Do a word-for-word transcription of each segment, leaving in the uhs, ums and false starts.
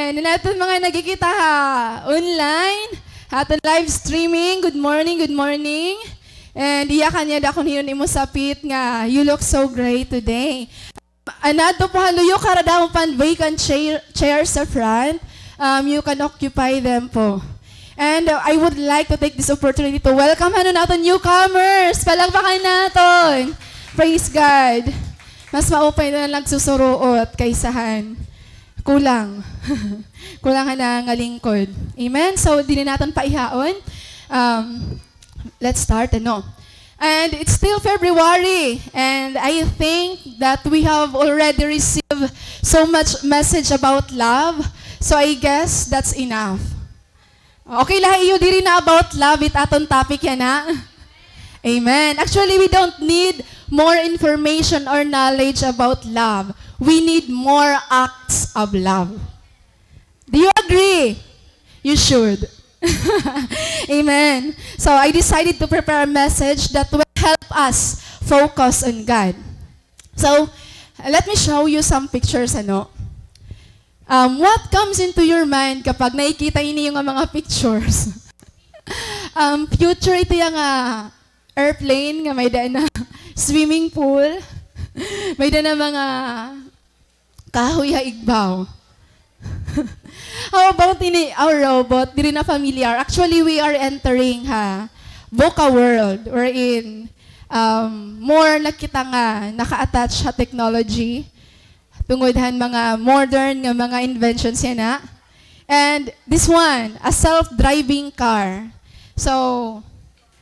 And an aton mga nagkikita ha online, ha aton live streaming, good morning, good morning. And iya kanya da kun hin-o an imo sapit nga, you look so great today. An adto po ha luyo, kara damo pa an vacant chair, chair sa front. Um, you can occupy them po. And, uh, I would like to take this opportunity to welcome han aton newcomers. Palakpakan naton. Praise God. Mas maupay na nagsusuruot kaysa han kulang. Kulang han nangalingkod. Amen? So, diri naton paihaon. Um, let's start, ano? And it's still February, and I think that we have already received so much message about love. So I guess that's enough. Okay la ha iyo diri na about love, it aton topic yana. Amen. Actually, we don't need more information or knowledge about love. We need more acts of love. Do you agree? You should. Amen. So, I decided to prepare a message that will help us focus on God. So, let me show you some pictures, ano? Um, what comes into your mind kapag nakikita ini nga mga pictures? Um, future ito yang, ah, airplane nga may-ada na swimming pool, may-ada na mga kahoy ha igbaw. How about ini, our robot? Diri na familiar. Actually, we are entering ha VUCA world, wherein, um, more na kita nga naka-attach ha technology. Tungod han mga modern nga mga inventions yana. And this one, a self-driving car. So,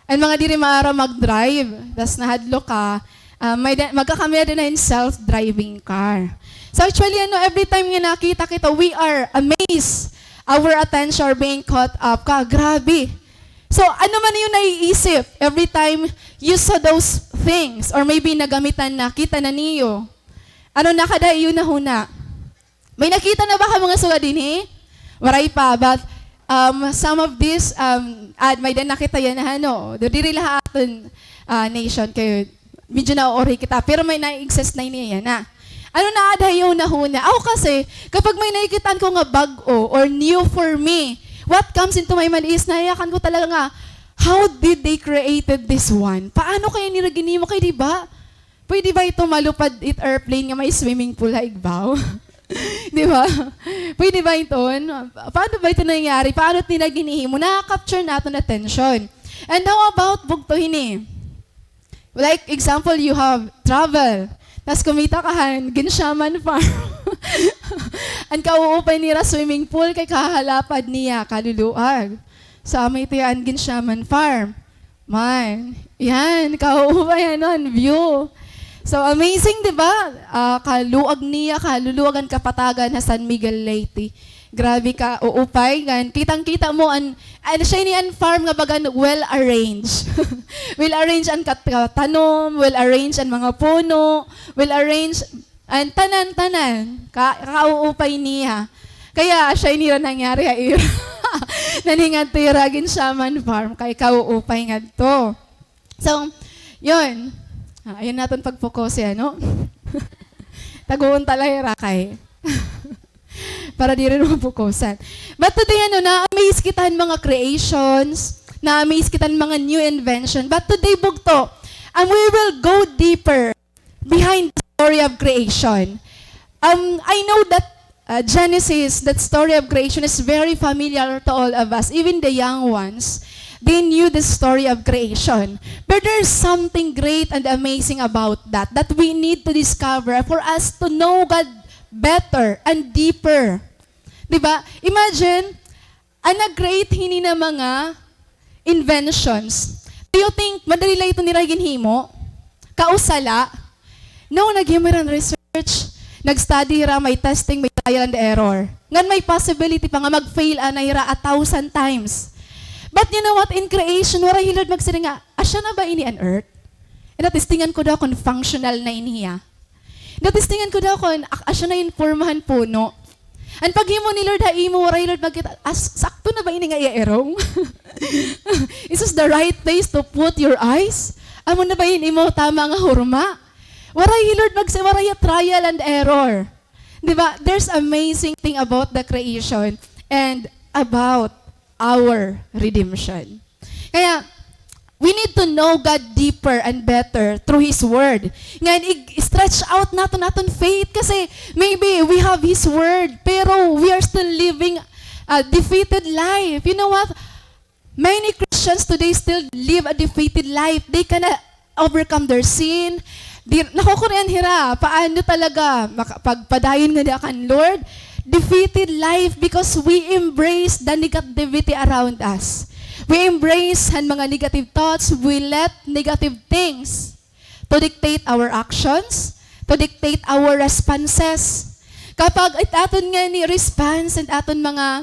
an mga diri maaram mag-drive, tas nahadlok ka, ah, may da-, magkakamay-ada na hin self-driving car. So actually, ano, every time nga nakita kita, we are amazed. Our attention are being caught up. Ka, grabe. So, ano man iyo naiisip every time you saw those things? Or maybe nagamitan na, kita na niyo. Ano na kada iyo nahuna? May nakita na ba ka mga sugad dinhi? Waray pa, but, um, some of this, um, ad, may-ada na kita yana, ano, do diri la ha aton, ah, nation kay medyo nauuri kita, pero may na-exist na ini yana. Ano na ada iyo nahuna? Ako kasi, kapag may nakikita ko nga bag-o or new for me, what comes into my mind is, nayakan ko talaga nga, how did they created this one? Paano kaya nira ginhimo? Kay di ba, pwede ba ito malupad it airplane nga may swimming pool ha igbaw? Di ba? Pwede ba ito? Paano ba ito nangyari? Paano it nila ginhimo? Na-capture naton attention. And how about bugto hini? Like, example, you have travel. Tas kumita ka han Ginsiaman Farm. An kauupay nira swimming pool kay kahalapad niya, kaluluag. So, amo ito an Ginsiaman Farm. Man, yan, kauupay, ano, an view. So, amazing, di ba? Ah, kaluag niya, kaluluag an kapatagan ha San Miguel, Leyte. Grabe ka, uupay, ngan kitang-kita mo, an, an, siya ini an farm nga bagan well-arranged. Well-arranged an kat-, katanom, well-arranged an mga puno, well-arranged An tanan-tanan, ka-, kauupay niya. Kay asya ini ra nangyari ha ira. Naningadto ira Ginsiaman Farm kay kauupay ngadto. So, yun. Ah, ayaw naton pagpokusi, ano? Taguon ta la hira kay para diri mapokusan. But today, ano, na-amaze kita han mga creations, na-amaze kita han mga new invention. But today, bugto, and we will go deeper behind the story of creation. Um, I know that, uh, Genesis, that story of creation is very familiar to all of us, even the young ones. They knew the story of creation. But there's something great and amazing about that, that we need to discover for us to know God better and deeper. Di ba? Imagine, an nag-create hini nga mga inventions, do you think madali la ito nira ginhimo? Kausa la? No, naghimo hira hin research, nag-study hira, may testing, may trial and error. Ngan may possibility pa nga mag-fail anay hira a thousand times. But you know what? In creation, waray hi Lord magsiring nga, "Asya na ba ini an earth?" Ina-testingan ko daw kon functional na ini hiya. Ina-testingan ko daw kon ak-, asya na in porma han puno. An paghimo ni Lord ha imo, waray Lord magkita, as-, sakto na ba ini nga iya irong? Is this the right place to put your eyes? Amo na ba in imo tama nga hurma? Waray hi Lord magsi-, waray hiya trial and error. Di ba? There's amazing thing about the creation and about our redemption. Kaya, we need to know God deeper and better through His Word. Ngan, i-stretch out naton aton faith kasi maybe we have His Word, pero we are still living a defeated life. You know what? Many Christians today still live a defeated life. They cannot overcome their sin. Di, nakukurian hira, paano talaga maka-, pagpadayon ngada kan Lord? Defeated life because we embrace the negativity around us. We embrace han mga negative thoughts. We let negative things to dictate our actions, to dictate our responses. Kapag it aton ngani response and aton mga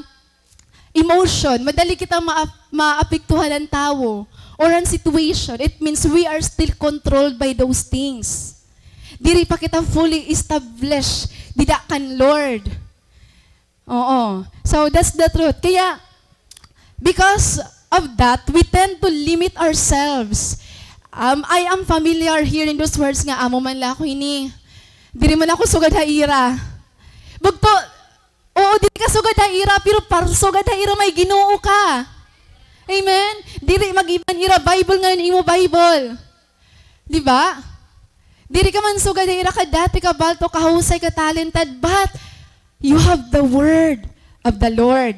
emotion, madali kita ma-, maapektuhan han tawo or han situation. It means we are still controlled by those things. Diri pa kita fully established dida kan Lord. Oo. So, that's the truth. Kaya, because of that, we tend to limit ourselves. Um, I am familiar hearing those words nga, "Amo man la ako ini. Diri man ako sugad ha ira." Bugto, oo, diri ka sugad ha ira, pero par-, sugad ha ira may Ginoo ka. Amen? Diri mag-iba an ira Bible ngan imo Bible. Di ba? Diri ka man sugad ha ira, kadati, kabalto, kahusay, ka-talented, but you have the word of the Lord.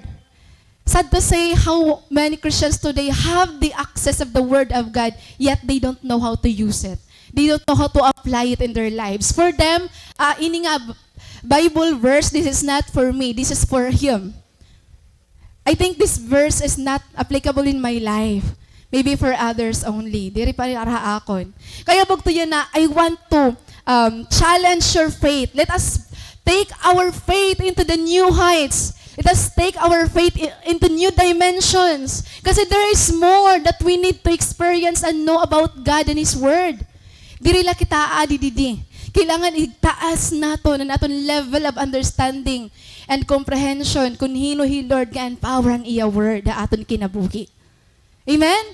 Sad to say how many Christians today have the access of the word of God, yet they don't know how to use it. They don't know how to apply it in their lives. For them, ah, ini nga b-, Bible verse, this is not for me, this is for him. I think this verse is not applicable in my life. Maybe for others only. Diri pa rin para ha akon. Kaya bugto yana, I want to, um, challenge your faith. Let us take our faith into the new heights. Let us take our faith i-, into new dimensions. Kasi there is more that we need to experience and know about God and His Word. Diri la kita aadi didi. Kailangan itaas naton an aton level of understanding and comprehension kun hin-o hi Lord nga empower an iya word ha aton kinabuhi. Amen?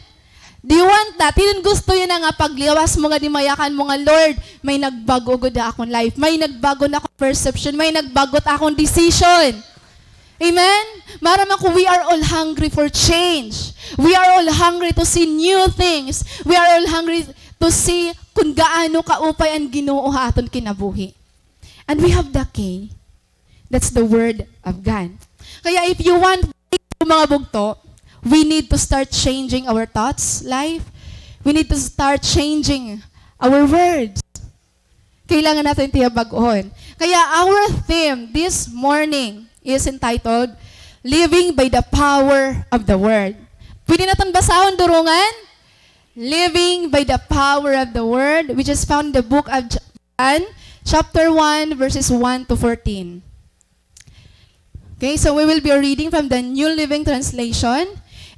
Do you want that? Hin-o an gusto yana nga pagliwas mo ngadi mayakan mo nga, "Lord, may nagbago gud ha akon life. May nagbago na akon perception. May nagbago ha akon decision." Amen? Maaram ako, we are all hungry for change. We are all hungry to see new things. We are all hungry to see kun gaano kaupay an Ginoo ha aton kinabuhi. And we have the key. That's the word of God. Kaya if you want breakthrough, mga bugto, we need to start changing our thoughts, life. We need to start changing our words. Kailangan naton tiya bag-ohon. Kaya our theme this morning is entitled Living by the Power of the Word. Pwede naton basahon, durungan? Living by the Power of the Word, which is found in the book of J-, John, chapter one, verses one to fourteen. Okay, so we will be reading from the New Living Translation.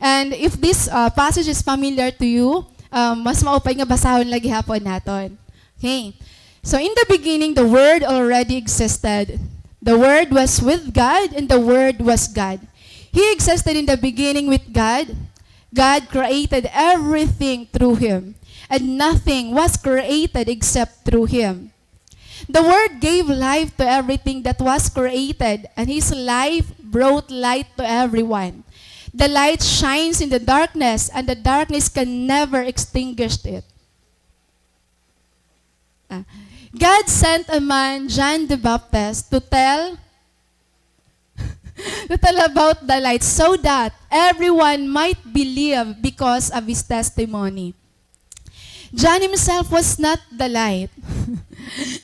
And if this, uh, passage is familiar to you, um, mas maupay nga basahon la gihapon naton. Okay. So, "In the beginning, the Word already existed. The Word was with God, and the Word was God. He existed in the beginning with God. God created everything through him, and nothing was created except through him. The Word gave life to everything that was created, and his life brought light to everyone. The light shines in the darkness, and the darkness can never extinguish it." Ah. "God sent a man, John the Baptist, to tell, to tell about the light so that everyone might believe because of his testimony. John himself was not the light,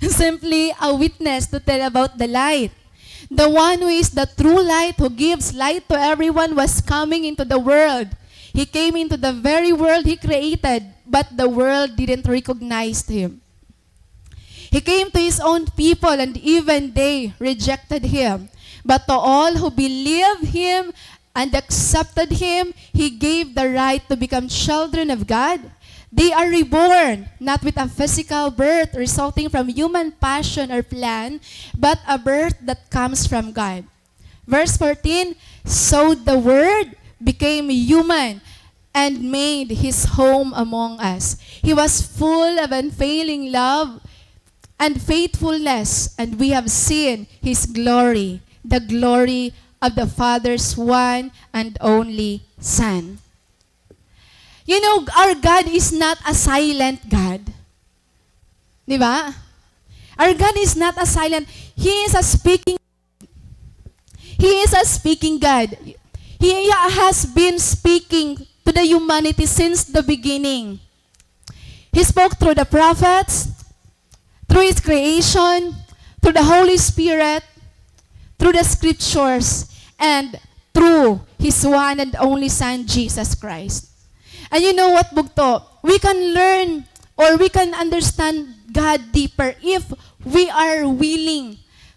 simply a witness to tell about the light. The one who is the true light, who gives light to everyone, was coming into the world. He came into the very world he created, but the world didn't recognize him. He came to his own people, and even they rejected him. But to all who believe him and accepted him, he gave the right to become children of God. They are reborn, not with a physical birth resulting from human passion or plan, but a birth that comes from God." Verse fourteen, "So the Word became human and made his home among us. He was full of unfailing love, and faithfulness, and we have seen his glory, the glory of the Father's one and only Son. You know, our God is not a silent God. Di ba? Our God is not a silent. He is a speaking He is a speaking God. He has been speaking to the humanity since the beginning. He spoke through the prophets, through His creation, through the Holy Spirit, through the scriptures, and through His one and only Son, Jesus Christ. And you know what, bugto? We can learn or we can understand God deeper if we are willing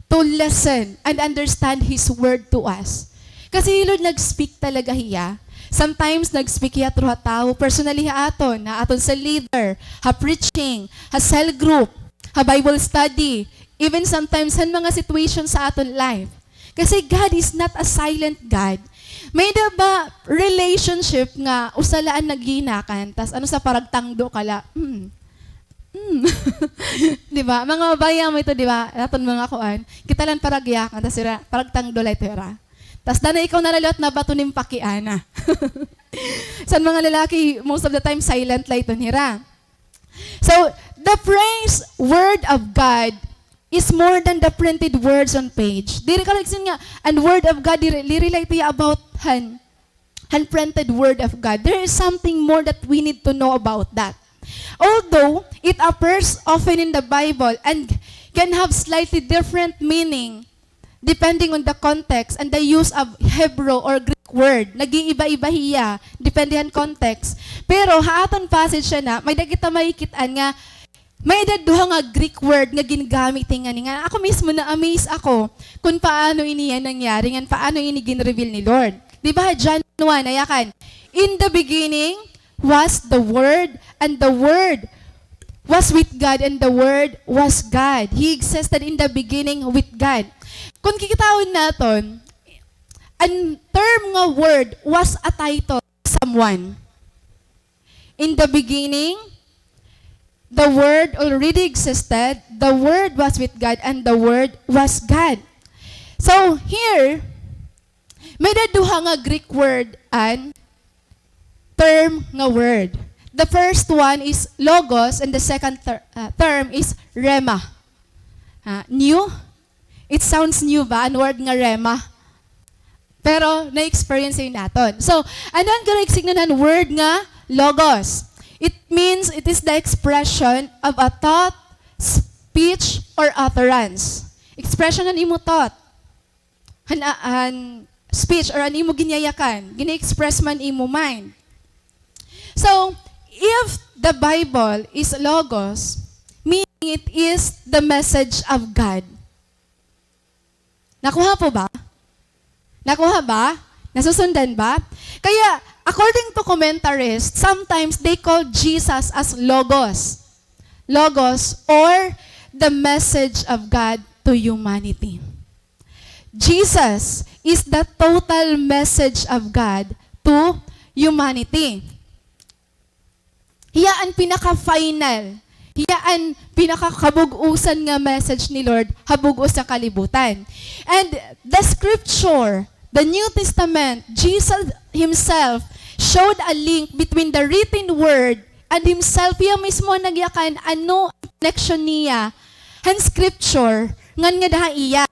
to listen and understand His Word to us. Kasi hi Lord nag-speak talaga hiya. Sometimes, nag-speak hiya through ha tawo, personally ha aton, ha aton sa leader, ha preaching, ha cell group, ha Bible study, even sometimes han mga situation sa aton life. Kasi God is not a silent God. May-ada ba relationship nga usa la an nagyayakan, tas ano sa paragtangdo ka la, hmm. Hmm. Di ba? Mga babayi amo ito, di ba? Aton mga kuan. Kita la an paragyakan, tas hira, paragtangdo la ito hira. Tas danay ikaw na la liwat nabaton hin pakiana. San mga lalaki, most of the time, silent la iton hira. So, the phrase word of God is more than the printed words on page. Diri ka la igsin nga, an word of God, diri, diri la ito hiya about han, han printed word of God. There is something more that we need to know about that. Although it appears often in the Bible and can have slightly different meaning, depending on the context and the use of Hebrew or Greek word. Nag-iiba-iba hiya, depende han context. Pero ha aton passage yana, may-ada kita makikit-an nga may-ada duha nga Greek word nga ginagamit hiya ngani nga ako mismo na-amaze ako kon paano ini hiya nangyari, ngan paano ini gin-reveal ni Lord. Di ba, John one, nayakan, "In the beginning was the Word, and the Word was with God, and the Word was God." He existed in the beginning with God. Kon kikitaon naton, an term nga word was a title to someone. In the beginning, the Word already existed, the Word was with God, and the Word was God. So, here, may-ada duha nga Greek word an term nga word. The first one is logos, and the second ter-, ah, term is rhema. Ah, new? It sounds new ba, an word nga rhema? Pero na-experience ini naton. So, ano an Greek sign han word nga logos? It means it is the expression of a thought, speech, or utterance. Expression han imo thought. Han, han speech or an imo ginyayakan, gina-express man imo mind. So, if the Bible is logos, meaning it is the message of God. Nakuha po ba? Nakuha ba? Nasusundan ba? Kaya, according to commentarists, sometimes they call Jesus as Logos. Logos, or the message of God to humanity. Jesus is the total message of God to humanity. Hiya an pinaka-final, hiya an pinakakabug-osan nga message ni Lord ha bug-os nga kalibutan. And the scripture, the New Testament, Jesus himself showed a link between the written word and himself. Hiya mismo an nagyakan ano an connection niya han scripture ngan ngada ha iya.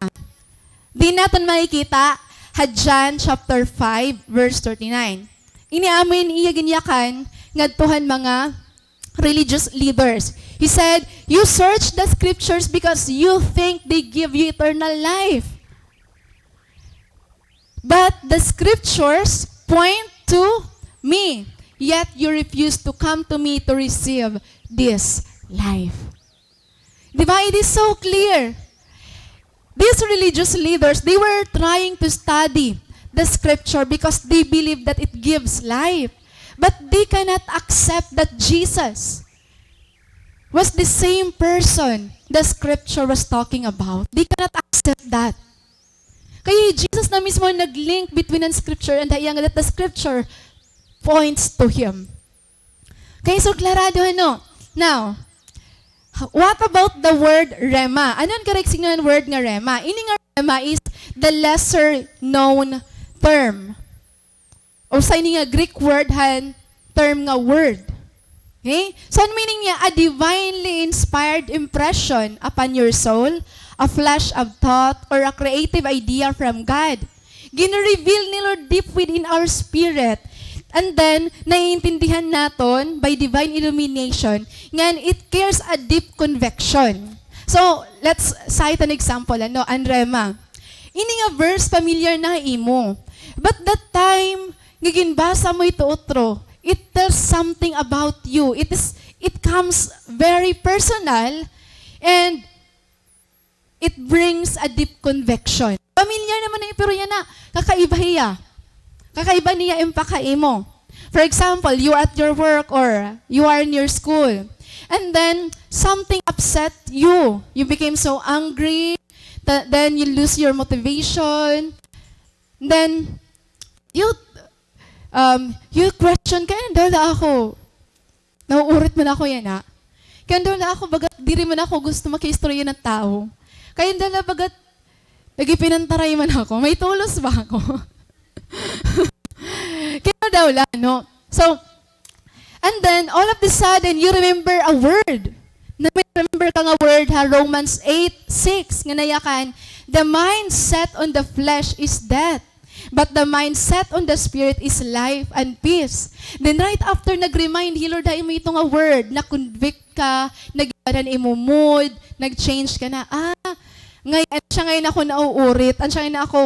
Di naton makikita ha John chapter five, verse thirty-nine. Ini amo an iya ginyakan ngadto han mga religious leaders. He said, "You search the scriptures because you think they give you eternal life. But the scriptures point to me, yet you refuse to come to me to receive this life." Di ba? It is so clear. These religious leaders, they were trying to study the scripture because they believe that it gives life. But they cannot accept that Jesus was the same person the scripture was talking about. They cannot accept that. Kaya hi Jesus na mismo nag-link between an scripture and ha iya nga that the scripture points to him. Kaya so klarado, ano? Now, What about the word rhema? Ano an correct sign han word nga rhema? Ini nga rhema is the lesser known term. Usa ini nga Greek word han term nga word. Okay? So, an meaning niya, a divinely inspired impression upon your soul, a flash of thought, or a creative idea from God. Gin-reveal ni Lord deep within our spirit. And then, naiintindihan naton by divine illumination ngan it carries a deep conviction. So, let's cite an example, ano, an rhema. Ini nga verse, familiar na ha imo. But that time nga ginbasa mo ito utro, it tells something about you. It is, it comes very personal and it brings a deep conviction. Familiar naman na, pero yana, kakaiba hiya. Kakaiba niya impact ha imo. For example, you at your work or you are in your school. And then, something upset you. You became so angry. Th- then, you lose your motivation. Then, you, um, you question, "Kay ano daw la ako? Nauurit man ako yana. Kay ano daw la ako, bagat diri man ako gusto makiistorya han tawo. Kay ano daw la, bagat nagipinantaray man ako. May tulos ba ako?" Kay ano daw la, no? So, and then, all of the sudden, you remember a word. Na may remember ka nga word ha Romans eight six, nga nayakan, "The mind set on the flesh is death, but the mind set on the spirit is life and peace." Then right after, nag-remind hi Lord ha imo ito nga word, na-convict ka, nag-iba na imo mood, nag-change ka na. Ah, ngay-, an siya ngay-an ako nauurit, an siya ngay-an ako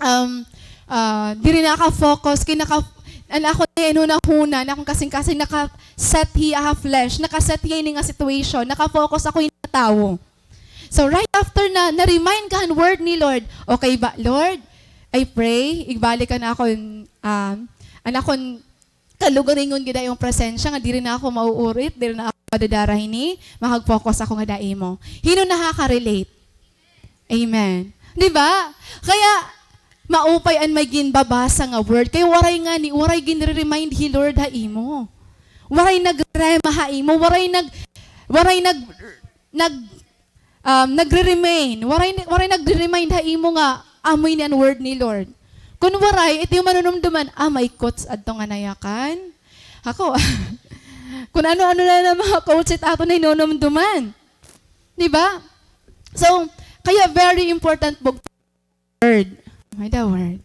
um, ah, diri naka-focus, kay naka-, an akon hinunahuna, an akon kasingkasing naka-set hiya ha flesh, naka-set hiya ini nga situation, naka-focus ako ini nga tawo. So, right after na, na-remind ka han word ni Lord, "Okay ba, Lord? I pray, igbalik an akon, um, an akon kalugaringon gid ha imo presensya, nga diri na ako mauurit, diri na ako madadara hini, makag-focus ako ngada ha imo." Hin-o nakaka-relate? Amen. Di ba? Kaya, maupay an may ginbabasa nga word. Kay waray ngani, waray ginre-remind hi Lord ha imo. Waray nagrema ha imo, waray nag-, waray nag-, nag-, um, nagre-remain. Waray, waray nagre-remind ha imo nga amo ini an word ni Lord. Kun waray, it imo manunumduman, "Ah, may quotes adto nga nayakan." Ako, kun ano-ano na nga mga quotes it aton hinunumduman. Di ba? So, kaya very important po word. May the word.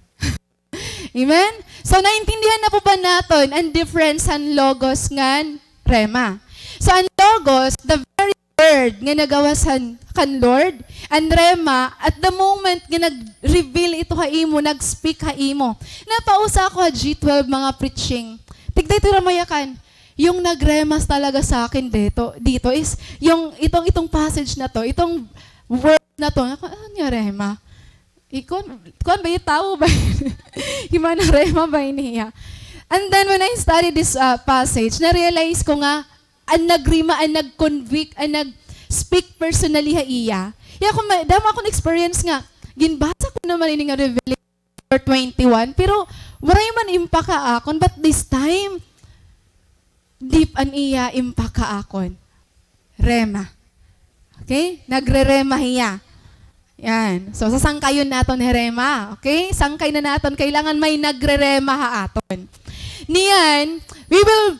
Amen? So, naintindihan na po ba naton an difference han logos ngan rema? So, an logos, the very word nga nagawas han, kan Lord, an rema, at the moment nga nag-reveal ito ha imo, nag-speak ha imo. Napausa ako ha G twelve mga preaching. Tigda ito ramayakan. Yung nag-rema talaga sa akin dito, dito is, yung itong, itong passage na to, itong word na to, ako, "Ano nga rema?" Ikon, kuan ba, yung tao ba? Yung mga narema ba niya? And then when I studied this, uh, passage, na-realize ko nga, an nagrema, an nag-convict, an nag-speak personally ha iya. Iya ko, ma-, damo akon experience nga, ginbasa ko naman ini nga Revelation four twenty-one, pero waray man impact ha akon, but this time, deep an iya impact ha akon. Rema. Okay? Nagrerema hiya. Yan. So, sasangkayon naton hi rema. Okay? Sangkay na naton. Kailangan may nagrerema ha aton. Niyan, we will,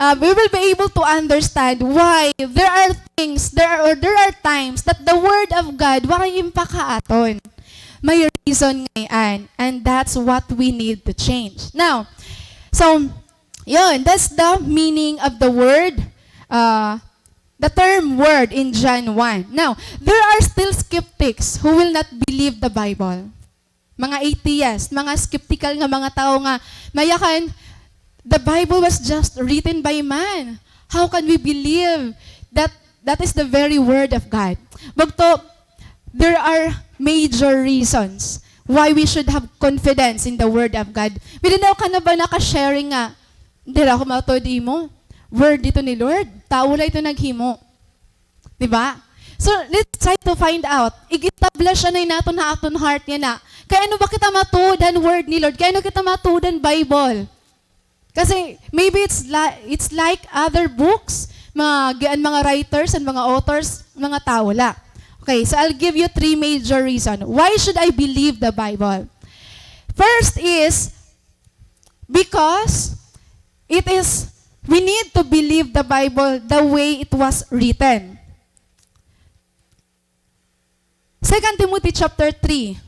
uh, we will be able to understand why there are things, there are, or there are times that the Word of God waray impact ha aton. May reason ngay-an. And that's what we need to change. Now, so, yun, that's the meaning of the word, uh, the term word in John one. Now, there are still skeptics who will not believe the Bible. Mga atheist, mga skeptical nga mga tao nga, mayakan, "The Bible was just written by man. How can we believe that that is the very word of God?" Bugto, there are major reasons why we should have confidence in the word of God. May-ada ka na ba naka-sharing nga, "Diri ako matuod imo. Word ito ni Lord. Tawo la ito naghimo." Di ba? So, let's try to find out. Ig-establish anay naton ha aton heart yana. Kay ano ba kita matuod han word ni Lord? Kay ano kita matuod han Bible? Kasi maybe it's li-, it's like other books. Mga, an mga writers, an mga authors, mga tawo la. Okay, so I'll give you three major reason. Why should I believe the Bible? First is because it is, we need to believe the Bible the way it was written. Second Timothy chapter three,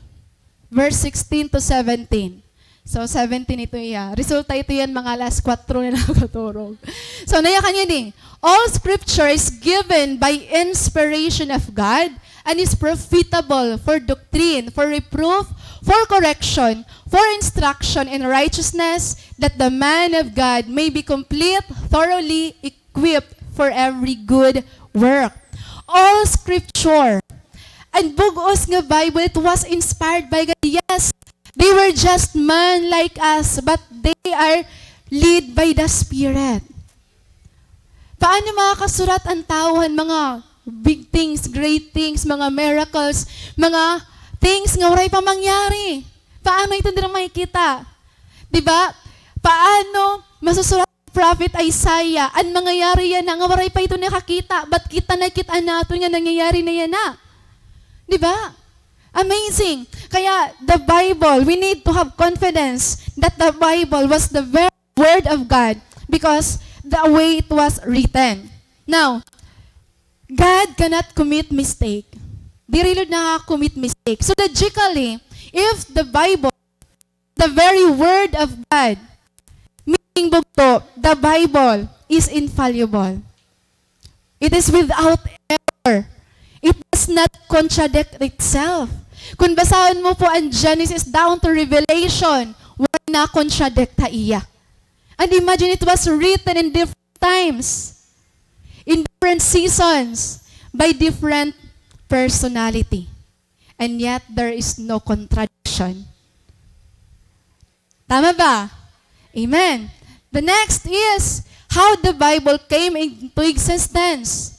verse sixteen to seventeen. So, seventeen ito iya. Resulta ito yan, mga alas kwatro na nakaturog. So, nayakan yan eh. All scripture is given by inspiration of God and is profitable for doctrine, for reproof, for correction, for instruction in righteousness, that the man of God may be complete, thoroughly equipped for every good work. All scripture. An bug-os nga Bible, it was inspired by God. Yes, they were just man like us, but they are led by the Spirit. Paano makakasurat an tawo han mga big things, great things, mga miracles, mga things nga waray pa mangyari? Paano ito nira makikita? Di ba? Paano masusurat Prophet Isaiah, an mangyayari yana nga waray pa ito nakakita, but kita nakit-an naton nga nangyayari na yana. Di ba? Amazing. Kaya the Bible, we need to have confidence that the Bible was the very word of God because the way it was written. Now, God cannot commit mistake. Diri Lord naka-commit mistake. So logically, if the Bible the very word of God. Meaning, bugto, the Bible is infallible. It is without error. It does not contradict itself. Kung basahon mo po an Genesis down to Revelation, waray na contradict ha iya. And imagine, it was written in different times, in different seasons, by different personality. And yet, there is no contradiction. Tama ba? Amen. The next is how the Bible came into existence.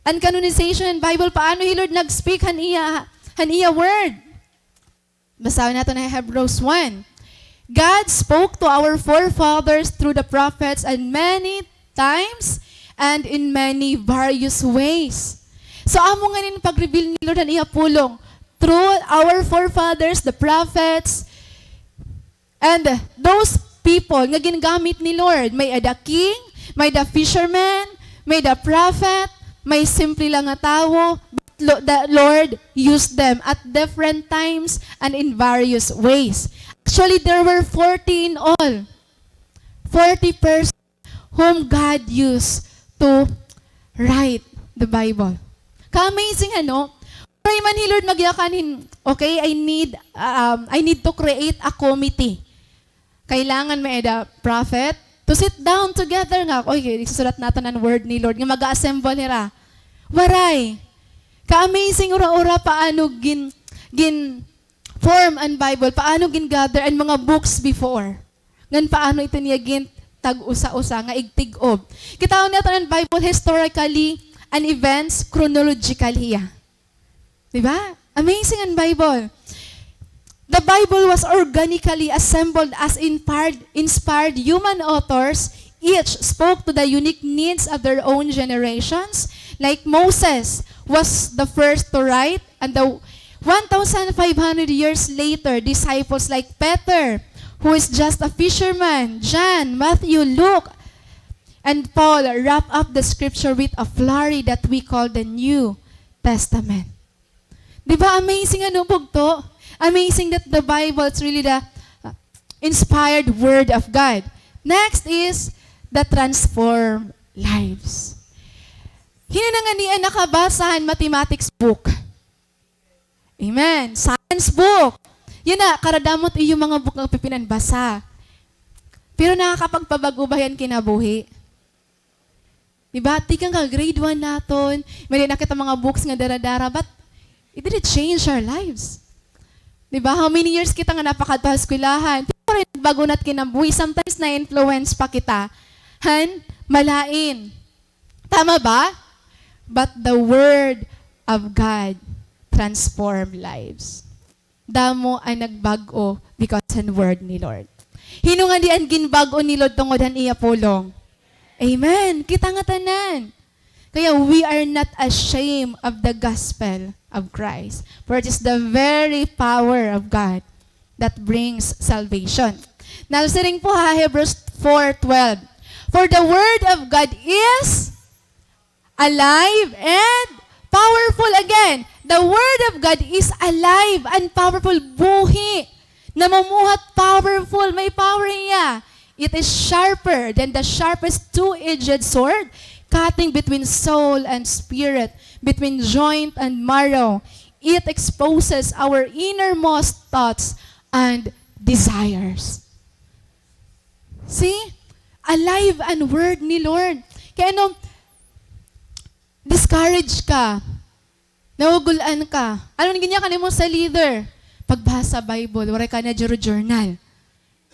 An canonization han Bible, paano hi Lord nag-speak han iya, han iya word? Basahon naton an Hebrews one. God spoke to our forefathers through the prophets in many times and in many various ways. So, amo ngani an pag-reveal ni Lord han iya pulong through our forefathers, the prophets, and those people nga gingamit ni Lord. May-ada king, may-ada fisherman, may-ada prophet, may simple lang nga tawo. But Lo-, the Lord used them at different times and in various ways. Actually, there were forty in all. Forty persons whom God used to write the Bible. Ka-amazing, ano? Pray man hi Lord, magyakan hin, "Okay, I need, um, I need to create a committee. Kailangan may-ada prophet to sit down together nga, okay, isusulat naton an word ni Lord, nga mag-assemble hira." Waray. Ka-amazing ura-ura paano gin-, gin-form an Bible, paano gin-gather an mga books before. Ngan paano ito niya gintag-usa-usa nga igtig-ob. Kitaon naton an Bible historically, an events chronological hiya. Di ba? Amazing an Bible. The Bible was organically assembled as inspired, inspired human authors. Each spoke to the unique needs of their own generations. Like Moses was the first to write, and the one thousand five hundred years later, disciples like Peter, who is just a fisherman, John, Matthew, Luke, and Paul wrap up the scripture with a flurry that we call the New Testament. Di ba amazing, ano, bugto? Amazing that the Bible is really the, uh, inspired word of God. Next is the transform lives. Hin-o na ngani an nakabasa han mathematics book? Amen. Science book. Yana, karadamo it iyo mga book nga pipinanbasa. Pero nakakapagpabag-o ba hiya han kinabuhi? Di ba? Tikang ka grade one naton, may-ada na kita mga books nga dara-dara, but it didn't change our lives. Di ba? How many years kita nga napakadto ha eskwelahan? Pero nagbago na it kinabuhi. Sometimes na-influence pa kita han malain. Tama ba? But the word of God transform lives. Damo an nagbag-o because han word ni Lord. Hin-o ngadi an ginbag-o ni Lord tungod han iya pulong? Amen. Kita nga tanan. Kaya we are not ashamed of the gospel of Christ, for it is the very power of God that brings salvation. Nasiring po ha Hebrews four twelve, "For the word of God is alive and powerful." Again, the word of God is alive and powerful. Buhi. Namumuhat, powerful. May power hiya. It is sharper than the sharpest two-edged sword, cutting between soul and spirit, between joint and marrow. It exposes our innermost thoughts and desires. See? Alive an word ni Lord. Kaya ano, discourage ka. Nagugul-an ka. Ano an ginyakan nimo sa leader? Pagbasa Bible, waray ka na journal.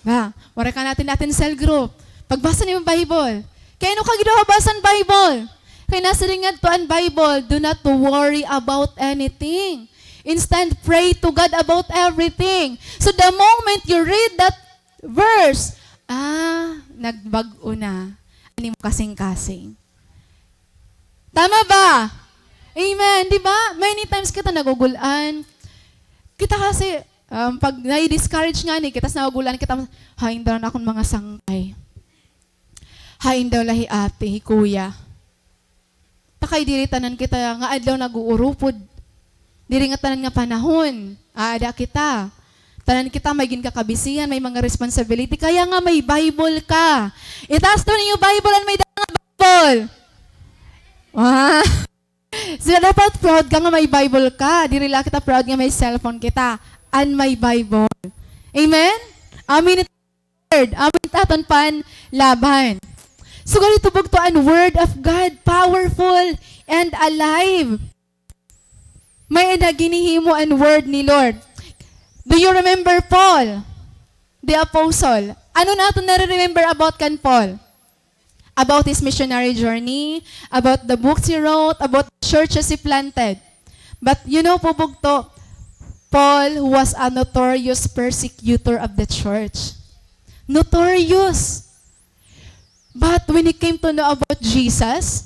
Ba, waray ka na atin, atin cell group. Pagbasa nimo Bible. Kay ano ka gid habasa an Bible? Kay nasiring ngadto an Bible, "Do not worry about anything. Instead, pray to God about everything." So the moment you read that verse, ah, nagbag-o na an imo kasingkasing. Tama ba? Amen. Di ba? Many times kita nagugul-an. Kita kasi, um, pag nai-discourage ngani kita, sa nagugul-an kita, "Hain daw an akon mga sangkay. Hain daw la hi ate, hi kuya." Ta kay diri tanan kita nga adlaw nag-uurupod. Diri nga tanan nga panahon, aada kita. Tanan kita may ginkakabisihan, may mga responsibility. Kaya nga may Bible ka. Itaas daw niyo Bible an may dala nga Bible. Ah. Sila dapat proud ka nga may Bible ka. Diri la kita proud nga may cellphone kita. An may Bible. Amen? Amen. Lord, amin it aton panlaban. So, ganito bugto an word of God, powerful and alive. May-ada ginhihimo an word ni Lord. Do you remember Paul, the apostle? Ano an aton nare-remember about kan Paul? About his missionary journey, about the books he wrote, about the churches he planted. But you know po, bugto, Paul was a notorious persecutor of the church. Notorious. But when he came to know about Jesus,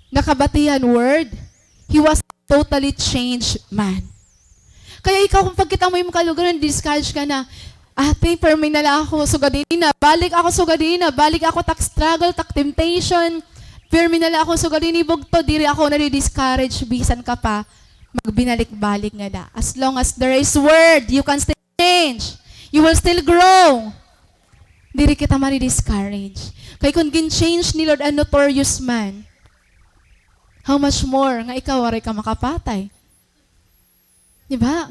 nakabati han word, he was a totally changed man. Kaya ikaw, kung pagkita mo imo kalugaringon, discourage ka na, "Ate, pirmi na la ako sugad ini, nabalik ako sugad ini, nabalik ako tak struggle, tak temptation. Pirmi na la ako sugad ini, bugto, diri ako nadi-discourage, bisan ka pa magbinalik-balik ngada." As long as there is word, you can still change. You will still grow. Diri kita madi-discourage. Kay kun gin-change ni Lord an notorious man, how much more nga ikaw waray ka makapatay? Di ba?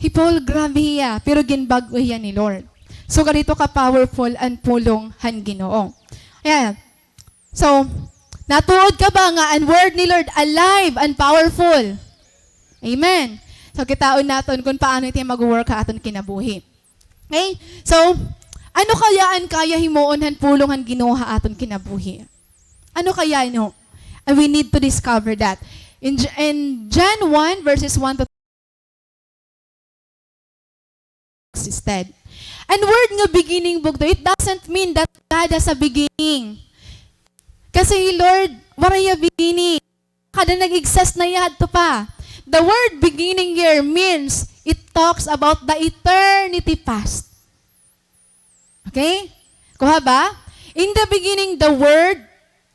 Hi Paul, grabe hiya, pero ginbag-o hiya ni Lord. So, ganito ka-powerful an pulong han Ginoo. Ayan. So, natuod ka ba nga an word ni Lord alive and powerful? Amen. So, kitaon naton kun paano ito mag-work ha aton kinabuhi. Okay? So, ano kaya an kaya himuon han pulong han Ginoo ha aton kinabuhi? Ano kaya, no? And we need to discover that. In J-, in John one, verses one to existed. An word nga beginning, bugto, it doesn't mean that God has a beginning. Kasi hi Lord, waray hiya beginning. Kada nag-exist na hiya hadto pa. The word beginning here means it talks about the eternity past. Okay? Kuha ba? In the beginning, the Word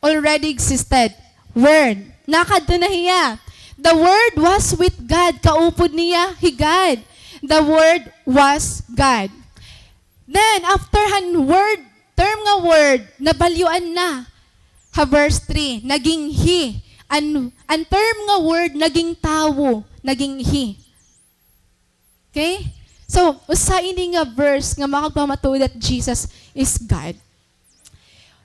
already existed. Word. Nakadto na hiya. The Word was with God. Kaupod niya hi God. The Word was God. Then, after han word, term nga word, nabalyoan na. Ha verse three, naging He. An, an term nga word, naging tawo, naging He. Okay? So, usa ini nga verse nga makagpamatuod that Jesus is God.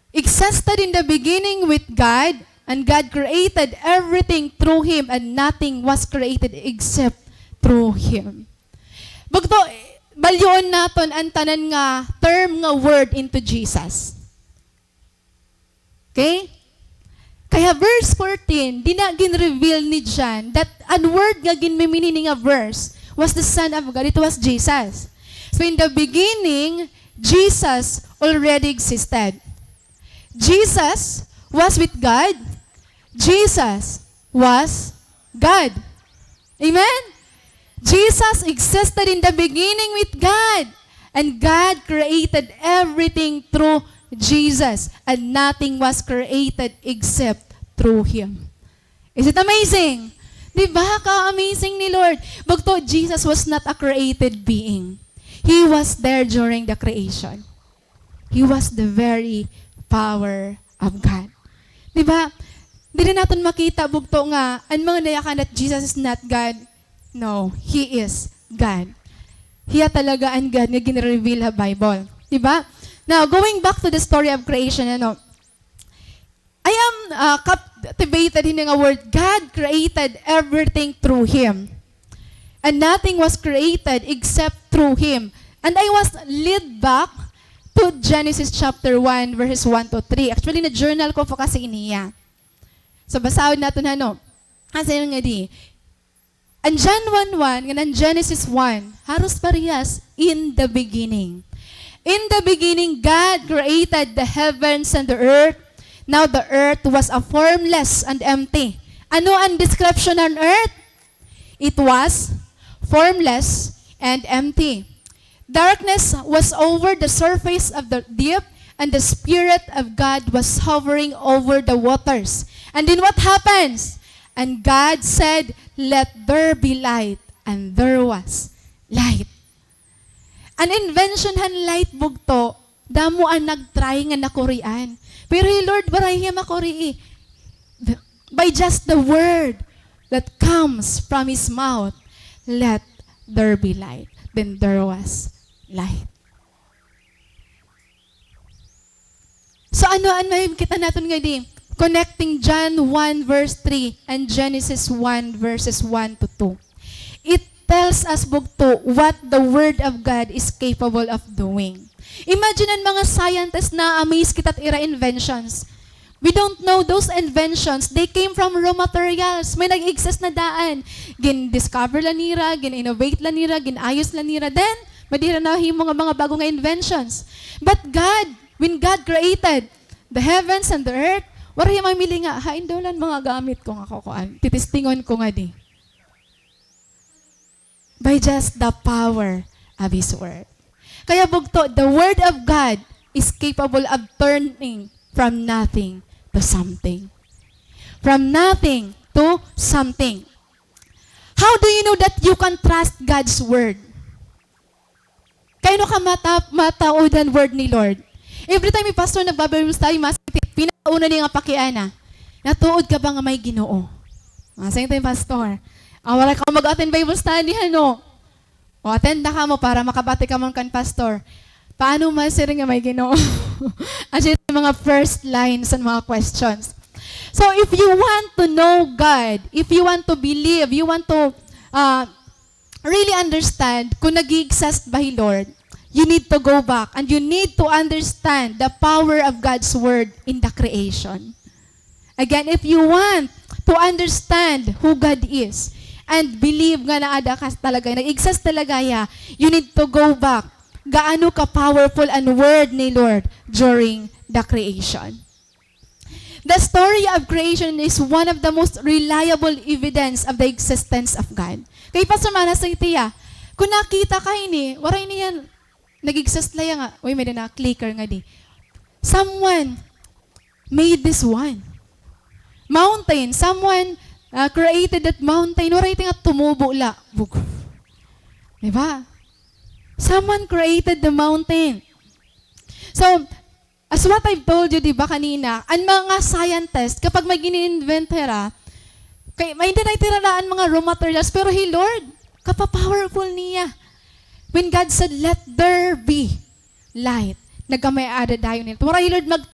Existed in the beginning with God, and God created everything through Him, and nothing was created except through Him. Bugto, balyoon naton an tanan nga term nga word into Jesus. Okay? Kaya verse fourteen, dida gin-reveal ni John that an word nga ginmimini ini nga verse was the Son of God. It was Jesus. So in the beginning, Jesus already existed. Jesus was with God. Jesus was God. Amen? Jesus existed in the beginning with God. And God created everything through Jesus. And nothing was created except through Him. Is it amazing? Di ba? Ka-amazing ni Lord. Bugto, Jesus was not a created being. He was there during the creation. He was the very power of God. Di ba? Diri naton makita bugto nga an mga nayakan that Jesus is not God. No, He is God. Hiya talaga an God nga gin-reveal ha Bible. Di ba? Now, going back to the story of creation, ano, I am, uh, captivated hini nga word, God created everything through Him. And nothing was created except through Him. And I was led back to Genesis chapter one, verses one to three. Actually, na-journal ko pa kasi iniya. So, basahon naton, ano. Kasi nga di, An John one one, ngan an Genesis one, haros parehas, "In the beginning." In the beginning, God created the heavens and the earth. Now the earth was a formless and empty. Ano an description an earth? It was formless and empty. Darkness was over the surface of the deep, and the Spirit of God was hovering over the waters. And then what happens? And God said, "Let there be light," and there was light. An invention han light, bugto, damo an nag-try nga nakurian. Pero hi Lord, waray hiya makuri, eh. The, by just the word that comes from His mouth, "Let there be light." Then there was light. So, ano an makita naton ngadi? Connecting John one verse three and Genesis one verses one to two. It tells us, bugto, what the Word of God is capable of doing. Imagine an mga scientists, na-amaze kita it ira inventions. We don't know those inventions. They came from raw materials. May nag-exist na daan. Gin-discover la nira, gin-innovate la nira, gin-ayos la nira. Then, may dira nahimo nga mga bag-o nga inventions. But God, when God created the heavens and the earth, waray hiya mamili nga, "Hain daw la an mga gamit ko nga kukuan, titestingon ko ngadi." By just the power of His Word. Kaya bugto, the Word of God is capable of turning from nothing to something. From nothing to something. How do you know that you can trust God's Word? Kay ano ka mata-, mataod han word ni Lord? Every time may pastor nagba-Bible study, mas pinakauna niya nga pakiana, "Natuod ka ba nga may Ginoo?" Ah, same time, pastor. Ah, wala ka mag-attend Bible study, ano? O, attend na kamo para makabati kamo kan pastor. Paano masiring nga may Ginoo? As in, mga first lines an mga questions. So, if you want to know God, if you want to believe, you want to, ah, really understand kung nag-i-exist ba hi Lord, you need to go back and you need to understand the power of God's word in the creation. Again, if you want to understand who God is and believe nga naada ka talaga, nag-exist talaga hiya, you need to go back. Gaano ka-powerful an word ni Lord during the creation. The story of creation is one of the most reliable evidence of the existence of God. Kay Pastor Mana sa itiya, kung nakita ka ini, waray niyan, nag-exist la hiya nga, uy, may na-clicker ngadi. Someone made this one. Mountain, someone, uh, created that mountain. Waray ito nga tumubo la. Bug-, di ba? Someone created the mountain. So, as what I've told you, di ba, kanina, an mga scientist, kapag may gin-invent hira, kay, may dinay tira na an mga raw materials, pero hi Lord, kapa-powerful niya. When God said, "Let there be light," nagkamay-ada dayon nila. Waray hi Lord mag-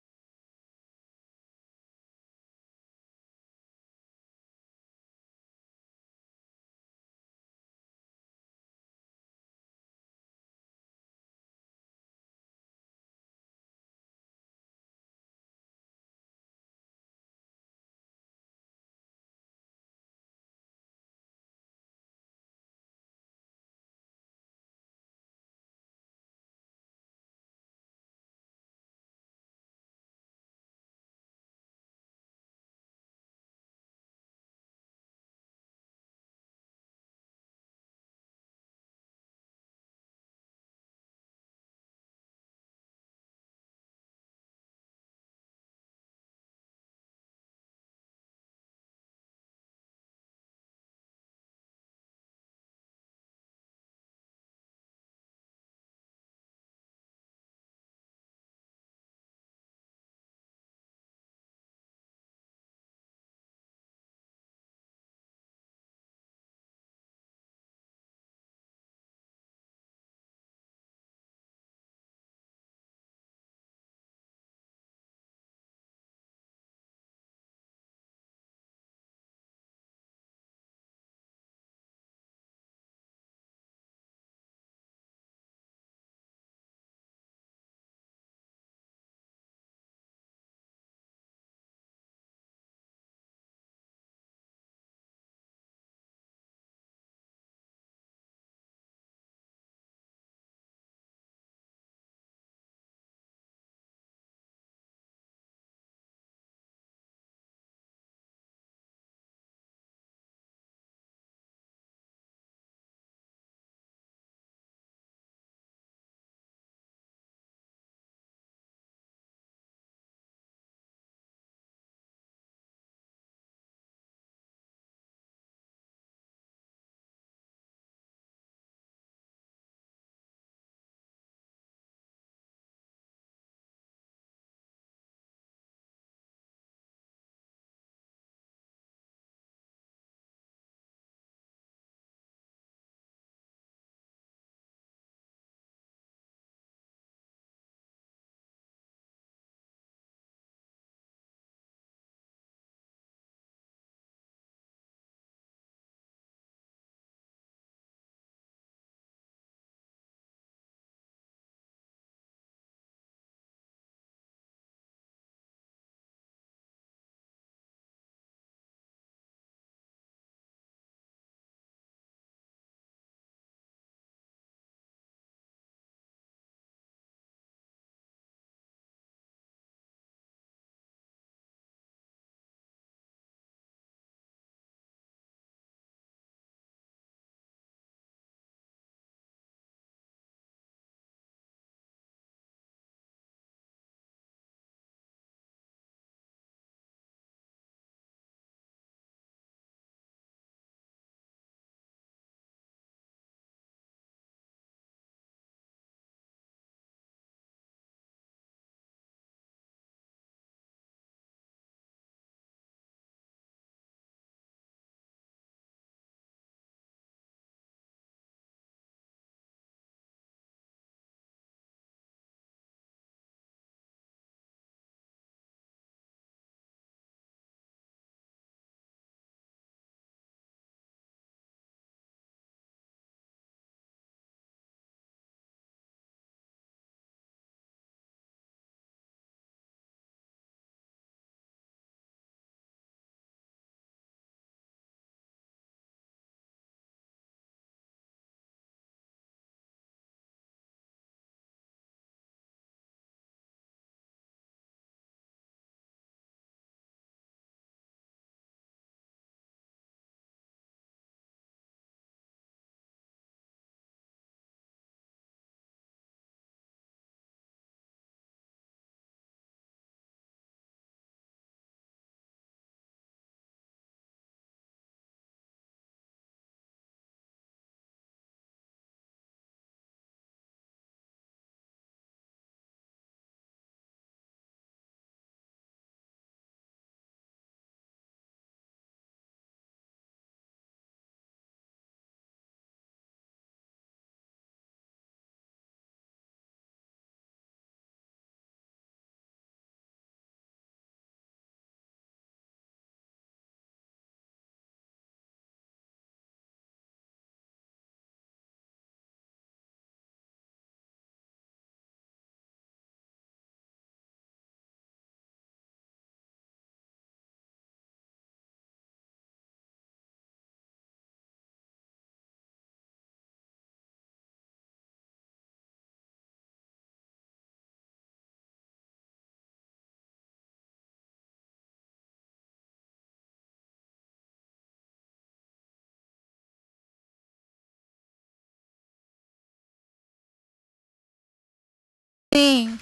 Amazing.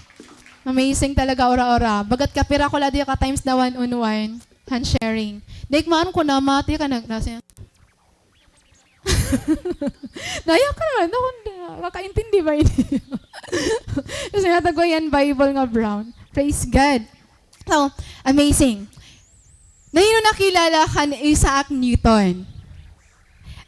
Amazing talaga, ora-ora. Bagat kapira ko la di ka times na one on one. Han sharing. Dahil maaram ko na, mati ka nag-, nasa-, Nahiya ka naman. Ako, makaintindi ba ini? Kasi natagwa yan Bible nga brown. Praise God. So, amazing. Nahino nakilala kan Isaac Newton?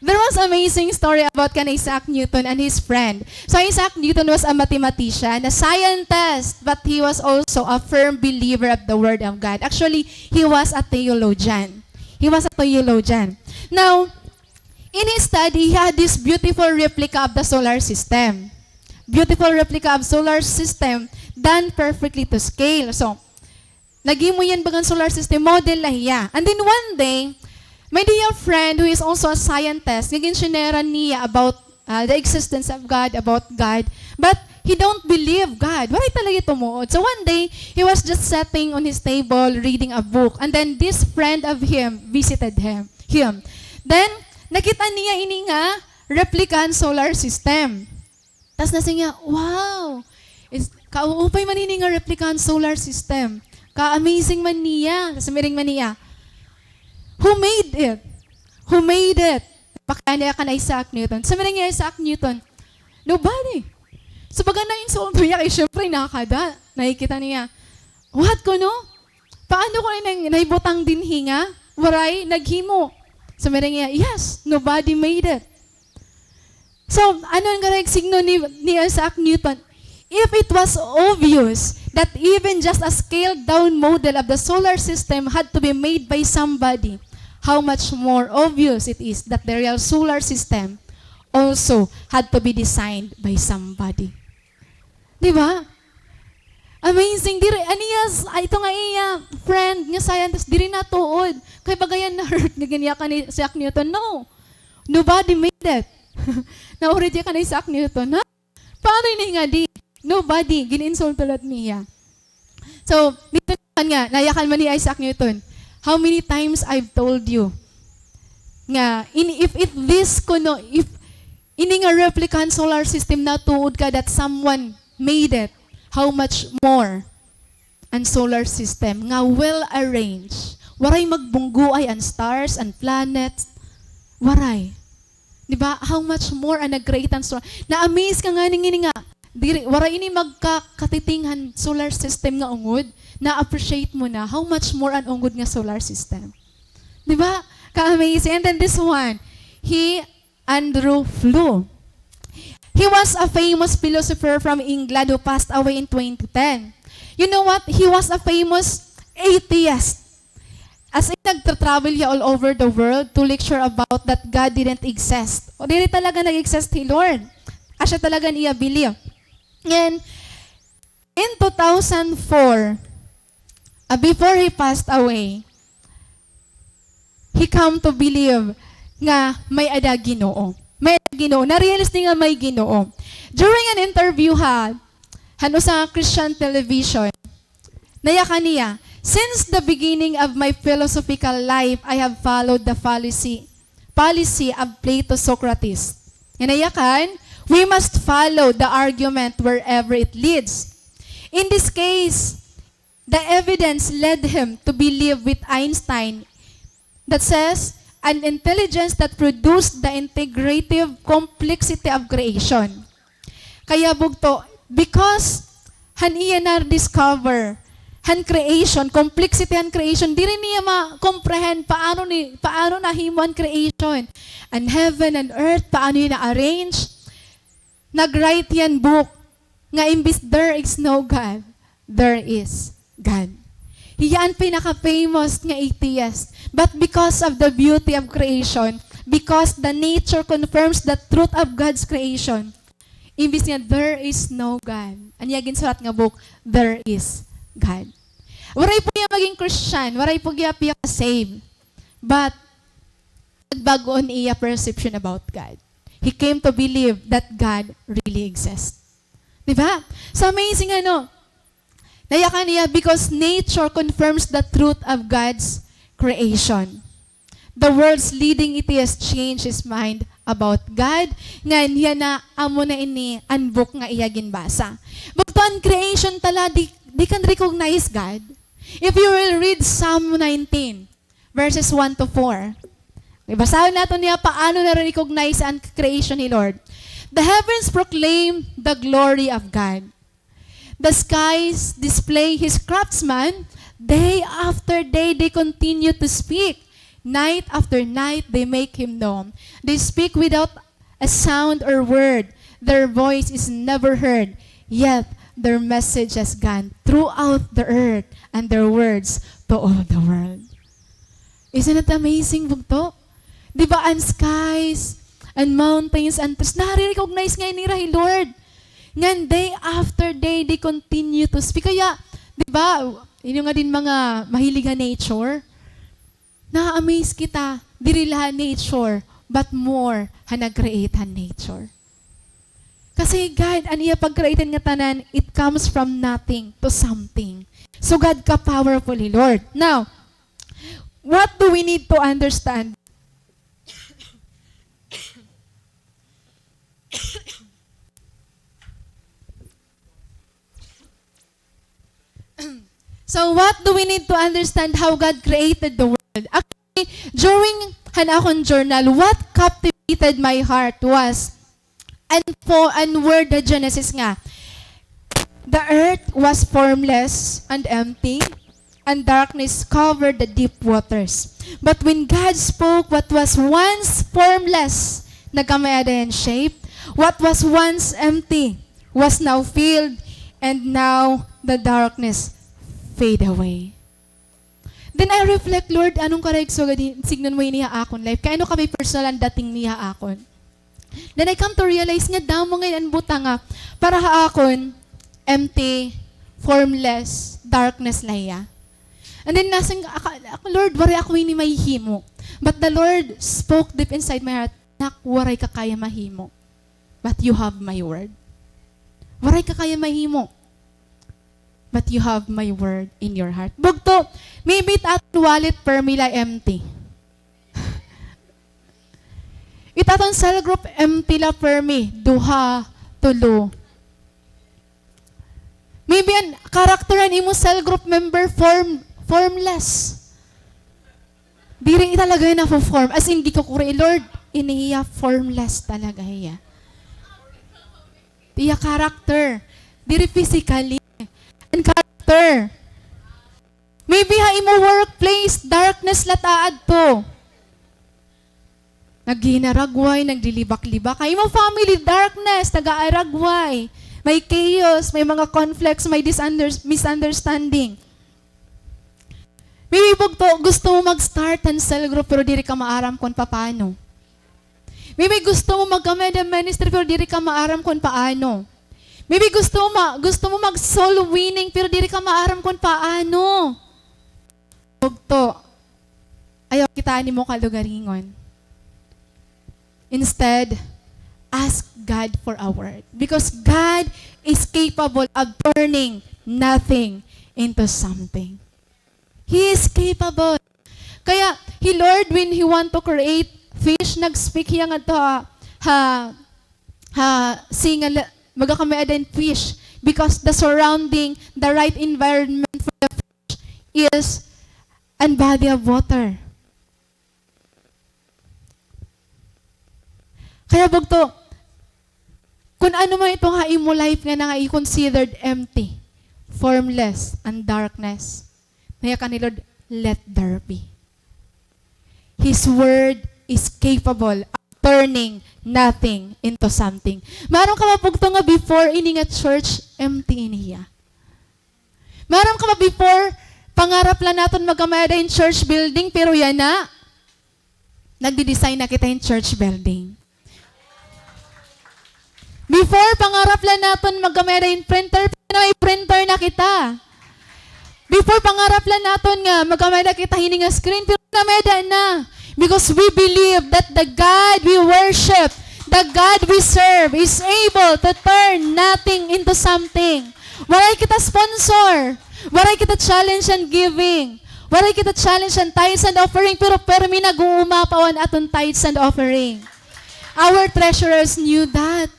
There was amazing story about kan Isaac Newton and his friend. So, Isaac Newton was a mathematician, a scientist, but he was also a firm believer of the Word of God. Actually, he was a theologian. He was a theologian. Now, in his study, he had this beautiful replica of the solar system. Beautiful replica of solar system done perfectly to scale. So, naghimo hiya hin bagan solar system, model la hiya. And then one day, may-ada hiya friend who is also a scientist, nga ginshare niya about, ah, the existence of God, about God. But he don't believe God. Waray talaga tumuod. So one day, he was just sitting on his table reading a book. And then this friend of him visited him, him. Then, nakita niya ini nga replica han solar system. Tas nasiring hiya, "Wow! Is, kauupay man ini nga replica han solar system. Ka-amazing man niya." Tas nasiring man hiya, "Who made it? Who made it?" Pakita niya kan Isaac Newton. Nasiring hi Isaac Newton, "Nobody." So, baga nainsulto hiya kay syempre nakada. Nakikita niya, "What kuno? Paano kuno ini nahibutang dinhi nga waray naghimo?" Nasiring hiya, "Yes, nobody made it." So, ano an garaig signo ni, ni Isaac Newton? If it was obvious that even just a scaled-down model of the solar system had to be made by somebody, how much more obvious it is that the real solar system also had to be designed by somebody. Di ba? Amazing. Diri, an iya, ay, ito nga iya friend nga scientist, diri natuod. Kay baga hiya na-hurt nga ginyakan ni Isaac Newton. No. Nobody made it. Naurid hiya kan Isaac Newton, ha? Paano ini nga di? Nobody. Gin-insulto la niya. So, dito naman nga, nayakan man ni Isaac Newton, "How many times I've told you nga, in, if, if this kuno, if ini nga replica han solar system, natuod ka that someone made it, how much more an solar system nga well arranged. Waray magbunggoay an stars, an planets. Waray." Di ba? How much more an nag-create han solar. Na-amaze ka ngani nga ini nga, diri, waray ini magkakatiting han solar system nga ungod. Na-appreciate mo na how much more an ungod nga solar system. Di ba? Ka-amazing. And then this one, he Andrew Flew. He was a famous philosopher from England who passed away in twenty ten. You know what? He was a famous atheist. As in, nagtra-travel hiya all over the world to lecture about that God didn't exist. O, diri talaga nag-exist hi Lord. Asya talaga an iya belief. And in two thousand four, ah, before he passed away, he come to believe nga may-ada Ginoo. May-ada Ginoo. Na-realize niya nga may Ginoo. During an interview ha, han usa nga Christian television, nayakan niya, "Since the beginning of my philosophical life, I have followed the policy, policy of Plato Socrates." Nga nayakan, "We must follow the argument wherever it leads." In this case, the evidence led him to believe with Einstein that says, "An intelligence that produced the integrative complexity of creation." Kaya bugto, because han iya na-discover han creation, complexity han creation, diri niya ma-comprehend paano ni, paano nahimo an creation, an heaven, an earth, paano hiya na-arrange. Nag-write hiya hin book nga imbis "There is no God," "There is God." Hiya an pinaka-famous nga atheist. But because of the beauty of creation, because the nature confirms the truth of God's creation, imbis nga "There is no God," an iya ginsurat nga book, "There is God." Waray pa hiya maging Christian, waray pa hiya piyaka-save. But nagbag-o an iya perception about God. He came to believe that God really exists. Di ba? So amazing, ano? Nayakan niya, because nature confirms the truth of God's creation. The world's leading atheist changed his mind about God. Ngan hiya na, amo na ini an book nga iya ginbasa. Bugto, an creation ta la, they, they can recognize God. If you will read Psalm nineteen, verses one to four. Basahon naton niya paano na-recognize an creation ni Lord. The heavens proclaim the glory of God. The skies display his craftsman. Day after day they continue to speak. Night after night they make him known. They speak without a sound or word. Their voice is never heard. Yet their message has gone throughout the earth and their words to all the world. Isn't it amazing, bugto? Di ba, an skies, an mountains, an trees, nare-recognize ngay-an nira hi Lord. Ngan day after day, they continue to speak. Kaya, di ba, inyo nga din mga mahilig ha nature, na-amaze kita, diri la ha nature, but more ha nag-create han nature. Kasi God, an iya pag-create han ngatanan, it comes from nothing to something. So God ka-powerful hi Lord. Now, what do we need to understand? So what do we need to understand how God created the world? Actually, during han akon journal, what captivated my heart was an fo-, an word ha Genesis nga, "The earth was formless and empty, and darkness covered the deep waters." But when God spoke, what was once formless, nagkamay-ada hin shape. What was once empty was now filled, and now the darkness fade away. Then I reflect, "Lord, ano an karuyag sugad hin-, sidngon mo hini ha akon life? Kay ano ka may personal an dating niya ha akon?" Then I come to realize nga damo ngay-an an butang nga para ha akon, empty, formless, darkness la hiya. And then nasiring ak-, ak-, "Lord, waray ako hini mahihimo." But the Lord spoke deep inside my heart, "Anak, waray ka kaya mahimo. But you have my word." Waray ka kaya mahimo. But you have my word in your heart. Bugto, maybe it aton wallet permi la empty. It aton cell group empty la permi, duha, tulo. Maybe an character han imo cell group member form-, formless. Diri talaga hiya nafo-form. As in, gikukuri, Lord, ini hiya formless talaga hiya. Iya character. Diri physically. An character. Maybe ha imo workplace, darkness la it aadto. Naghihinaragway, naglilibak-libak. Ha imo family, darkness, nag-aaragway. May chaos, may mga conflicts, may disunder-, misunderstanding. Maybe bugto, gusto mo mag-start han cell group, pero diri ka maaram kon papaano. Maybe gusto mo magkamay-ada ministry, pero diri ka maaram kon paano. Maybe gusto mo ma-, gusto mo mag-soul winning, pero diri ka maaram kon paano. Bugto, ayaw kita han imo kalugaringon. Instead, ask God for a word. Because God is capable of turning nothing into something. He is capable. Kaya, hi Lord, when He want to create fish, nag-speak hiya ngadto ha, ha, ha sea nga la-, magkamay-ada hin fish. Because the surrounding, the right environment for the fish is an body of water. Kaya bugto, kon ano man ito ha imo life nga na nga i-considered empty, formless, and darkness, nayakan ni Lord, "Let there be." His word is capable of turning nothing into something. Maaram ka ba bugto nga before ini nga church, empty ini hiya. Maaram ka ba before, pangarap la naton magkamay-ada hin church building, pero yana, nagdi-design na kita hin church building. Before, pangarap la naton magkamay-ada hin printer, pero may printer na kita. Before, pangarap la naton nga magkamay-ada kita hini nga screen, pero nakamay-ada na. Because we believe that the God we worship, the God we serve, is able to turn nothing into something. Waray kita sponsor. Waray kita challenge han giving. Waray kita challenge han tithes and offering, pero permi nag-uumapaw an aton tithes and offering. Our treasurers knew that.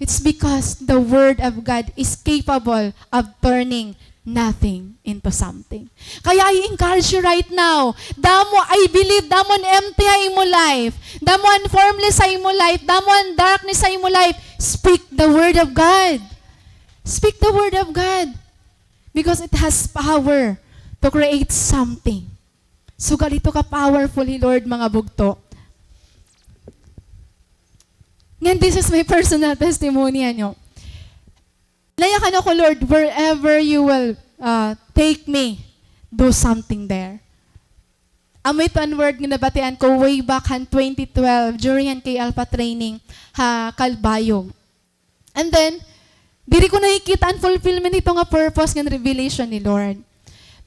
It's because the Word of God is capable of turning nothing into something. Kaya I encourage you right now. Damo, I believe, damo an empty ha imo life. Damo an formless ha imo life. Damo an darkness ha imo life. Speak the Word of God. Speak the Word of God. Because it has power to create something. Sugad ito ka powerful hi Lord, mga bugto. Ngan, this is my personal testimony, ano. Nayakan ako, "Lord, wherever you will, uh, take me, do something there." Amo ito an word nga nabatian ko way back han twenty twelve, during han K Alpha training ha Calbayog. And then, diri ko nakikita an fulfillment hito nga purpose ngan revelation ni Lord.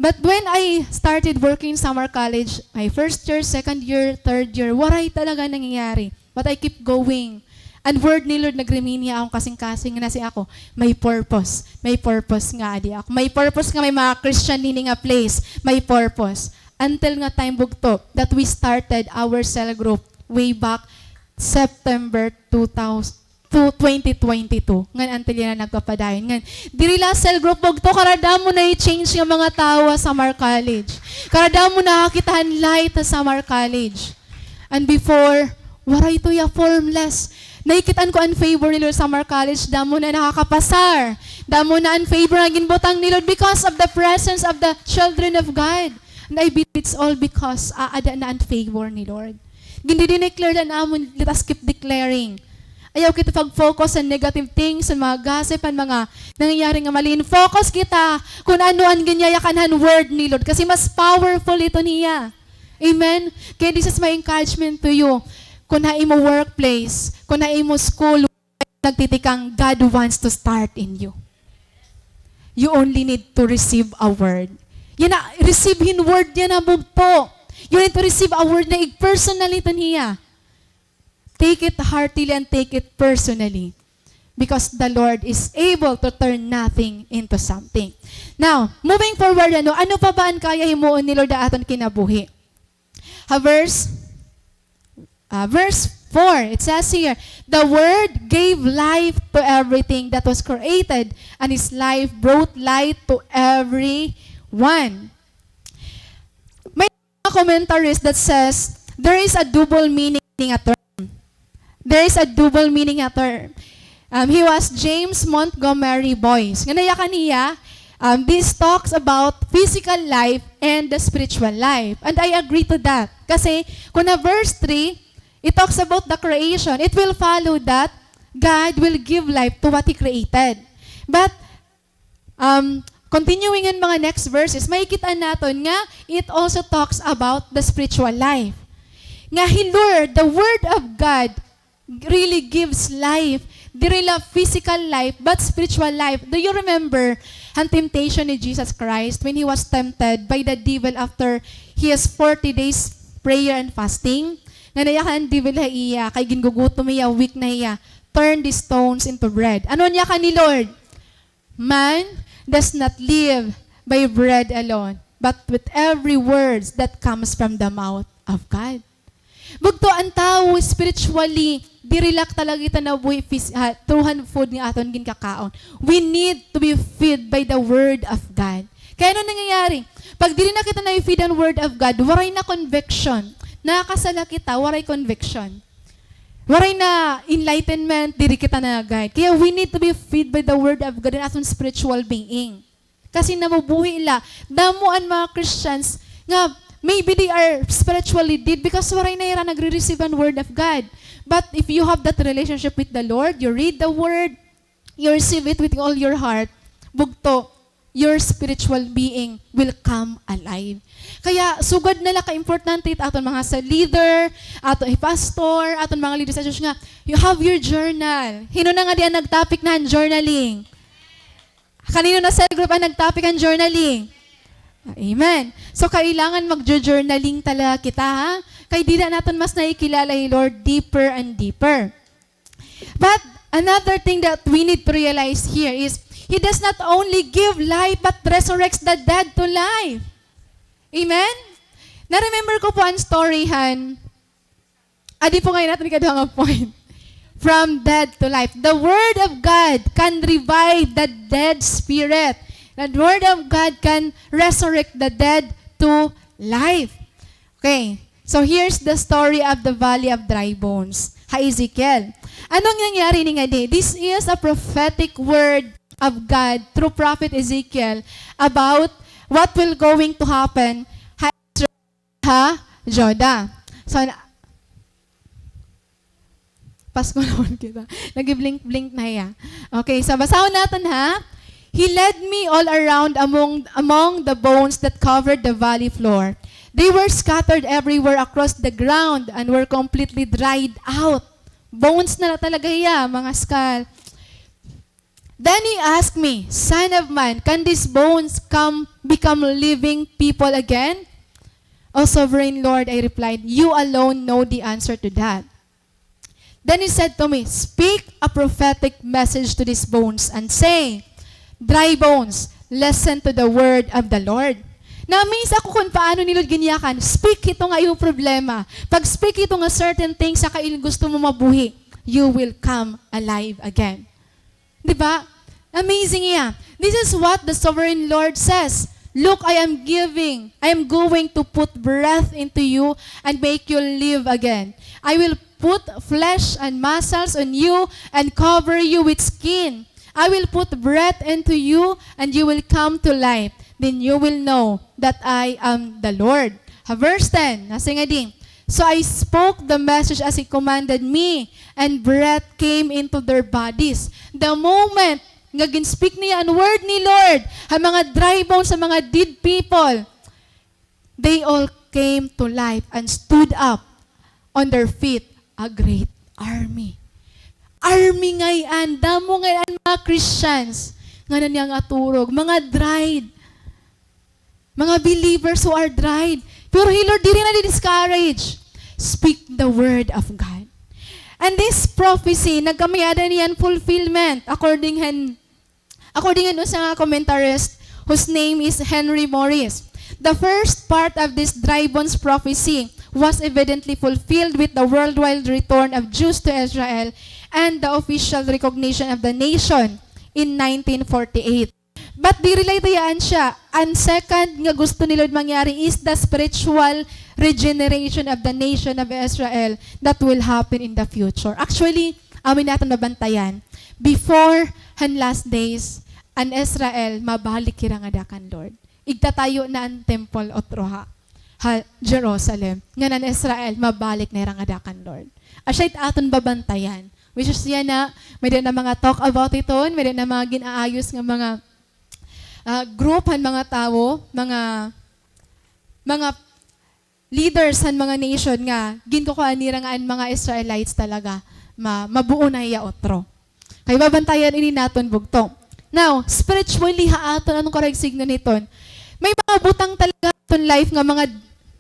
But when I started working in Samar College, my first year, second year, third year, waray talaga nangyayari. But I keep going. An word ni Lord nag-remind niya akon kasingkasing nga nasiring ako, "May purpose. May purpose nga adi ako. May purpose nga may mga Christian hini nga place. May purpose." Until nga time, bugto, that we started our cell group way back September two thousand, to twenty twenty-two. Ngan until yana nagpapadayon. Ngan, diri la cell group, bugto, karadamo na i-change nga mga tawo ha Samar College. Karadamo nakakita han light ha Samar College. And before, waray ito, ya, formless. Nakikit-an ko an favor ni Lord ha Samar College, damo na nakakapasar. Damo na an favor nga ginbutang ni Lord because of the presence of the children of God. And I believe it's all because aada na an favor ni Lord. Gindi-declare la namon, let us keep declaring. Ayaw kita pag-focus sa negative things, sa mga gossip, an mga nangyayari nga mali. Focus kita kung ano an ginyayakan han word ni Lord. Kasi mas powerful ito niya. Amen? Kaya this is my encouragement to you. Kung ha imo workplace, kung ha imo school, nagtitikang, God wants to start in you. You only need to receive a word. Yana, receive hin word yana, bugto. You need to receive a word na ig-personally ito niya. Take it heartily and take it personally. Because the Lord is able to turn nothing into something. Now, moving forward, ano, ano pa ba an kaya himuon ni Lord ha aton kinabuhi? Ha verse, ah, verse four, it says here, "The Word gave life to everything that was created, and His life brought light to everyone." May mga commentaries that says, there is a double meaning a term. There is a double meaning a term. Um, he was James Montgomery Boice. Nga nayakan niya, um, this talks about physical life and the spiritual life. And I agree to that. Kasi, kung ha verse three, it talks about the creation. It will follow that God will give life to what He created. But, um, continuing in mga next verses, makikita naton nga it also talks about the spiritual life. Nga hi Lord, the Word of God, really gives life. Diri la physical life, but spiritual life. Do you remember han temptation ni Jesus Christ when He was tempted by the devil after His forty days prayer and fasting? Nga nayakan an devil ha iya, kay gingugutom hiya, weak na hiya, "Turn these stones into bread." Ano an yakan ni Lord? "Man does not live by bread alone, but with every words that comes from the mouth of God." Bugto, an tawo spiritually, diri la talaga kita nabuhi phys-, ha, through han food nga aton ginkakaon. We need to be fed by the word of God. Kay ano nangyayari? Pag diri na kita na-feed han word of God, waray na conviction. Nakasala kita, waray conviction. Waray na enlightenment, diri kita na-guide. Kaya we need to be fed by the word of God in aton spiritual being. Kasi nabubuhi la. Damo an mga Christians nga maybe they are spiritually dead because waray na hira nagre-receive an word of God. But if you have that relationship with the Lord, you read the word, you receive it with all your heart, bugto, your spiritual being will come alive. Kaya sugad na la ka-importante it aton mga sa leader, aton pastor, aton mga leaders sa church nga, you have your journal. Hin-o na ngadi an nag-topic na han journaling? Kanino na cell group an nag-topic han journaling? Amen. So, kailangan magjo-journaling talaga kita, ha? Kay dida naton mas nakikilala hi Lord deeper and deeper. But another thing that we need to realize here is, He does not only give life, but resurrects the dead to life. Amen? Na-remember ko po an story han, adi po ngayon naton ikaduha nga point. from dead to life. The word of God can revive the dead spirit. The word of God can resurrect the dead to life. Okay. So here's the story of the valley of dry bones. Ha Ezekiel. Ano an nangyari ini ngadi? This is a prophetic word of God through prophet Ezekiel about what will going to happen ha Israel, ha Judah. So, na-, Pasko naman kita. Nag-blink-blink na hiya. Okay, so basahon naton ha. He led me all around among, among the bones that covered the valley floor. They were scattered everywhere across the ground and were completely dried out. Bones na la talaga hiya, mga skull. Then he asked me, "Son of man, can these bones come, become living people again?" "O sovereign Lord," I replied, "you alone know the answer to that." Then he said to me, "Speak a prophetic message to these bones and say, 'Dry bones, listen to the word of the Lord.'" Na-amaze ako kung paano ni Lord ginyakan. Speak hito nga imo problema. Pag-speak hito nga certain things, saka gusto mo mabuhi, you will come alive again. Di ba? Amazing iya. This is what the sovereign Lord says. "Look, I am giving, I am going to put breath into you and make you live again. I will put flesh and muscles on you and cover you with skin. I will put breath into you and you will come to life. Then you will know that I am the Lord." Ha verse ten, nasiring ngadi, "So I spoke the message as he commanded me, and breath came into their bodies." The moment nga gin-speak niya an word ni Lord, ha mga dry bones, ha mga dead people, they all came to life and stood up on their feet, a great army. Army ngay-an, damo ngay-an mga Christians nga nangangaturog, mga dried. Mga believers who are dried. Pero hi Lord, diri na di-discourage. Speak the word of God. And this prophecy, nagkamay-ada niyan fulfillment, according han, according han usa nga commentarist whose name is Henry Morris. The first part of this dry bones prophecy was evidently fulfilled with the worldwide return of Jews to Israel and the official recognition of the nation in nineteen forty-eight. But diri la ito hiya an siya. An second nga gusto ni Lord mangyari is the spiritual regeneration of the nation of Israel that will happen in the future. Actually, amo ini aton mabantayan. Before han last days, an Israel mabalik hira ngada kan Lord. Igtatayo na an temple otro ha, ha Jerusalem. Ngan an Israel mabalik na hira ngada kan Lord. Asya it aton babantayan. Which is yana, may-ada na mga talk about iton, may-ada na mga gin-aayos nga mga ah, group han mga tawo, mga, mga leaders han mga nation nga ginkukuan nira nga an mga Israelites talaga ma-, mabuo na hiya otro. Kay babantayan ini naton bugto. Now, spiritually ha aton, ano an karuyag signo hiton? May mga butang talaga ha aton life nga mga,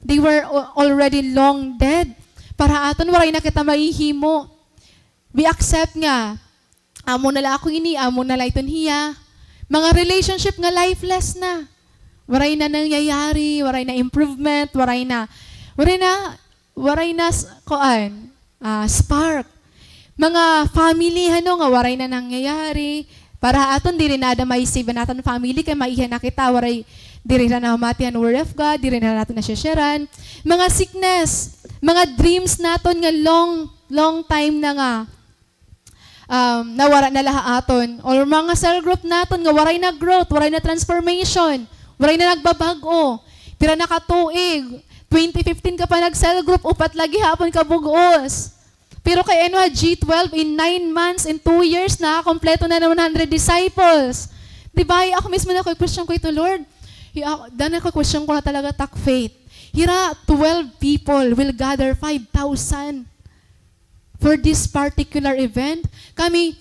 they were al-, already long dead. Para ha aton, waray na kita mahihimo. We accept nga, amo na la ako ini, amo na la iton hiya. Mga relationship nga lifeless na. Waray na nangyayari, waray na improvement, waray na, waray na, waray na s-, kuan, ah, spark. Mga family, ano, nga waray na nangyayari. Para ha aton, diri na ada ma-save an aton family, kay maiha na kita, waray, diri na namamati an word of God, diri na naton nashe-share-an. Mga sickness, mga dreams naton nga long, long time na nga, um, nawara na la ha aton. Or mga cell group naton nga waray na growth, waray na transformation, waray na nagbabag-o. Pira na ka tuig, twenty fifteen ka pa nag-cell group, upat la gihapon ka bug-os. Pero kay ano ha G twelve, in nine months, in two years, nakakompleto na an one hundred disciples. Di ba? Ako mismo nako-question ko ito, Lord. Hi-, ako, dan nako-question ko na talaga tak faith. Hira twelve people will gather five thousand for this particular event. Kami,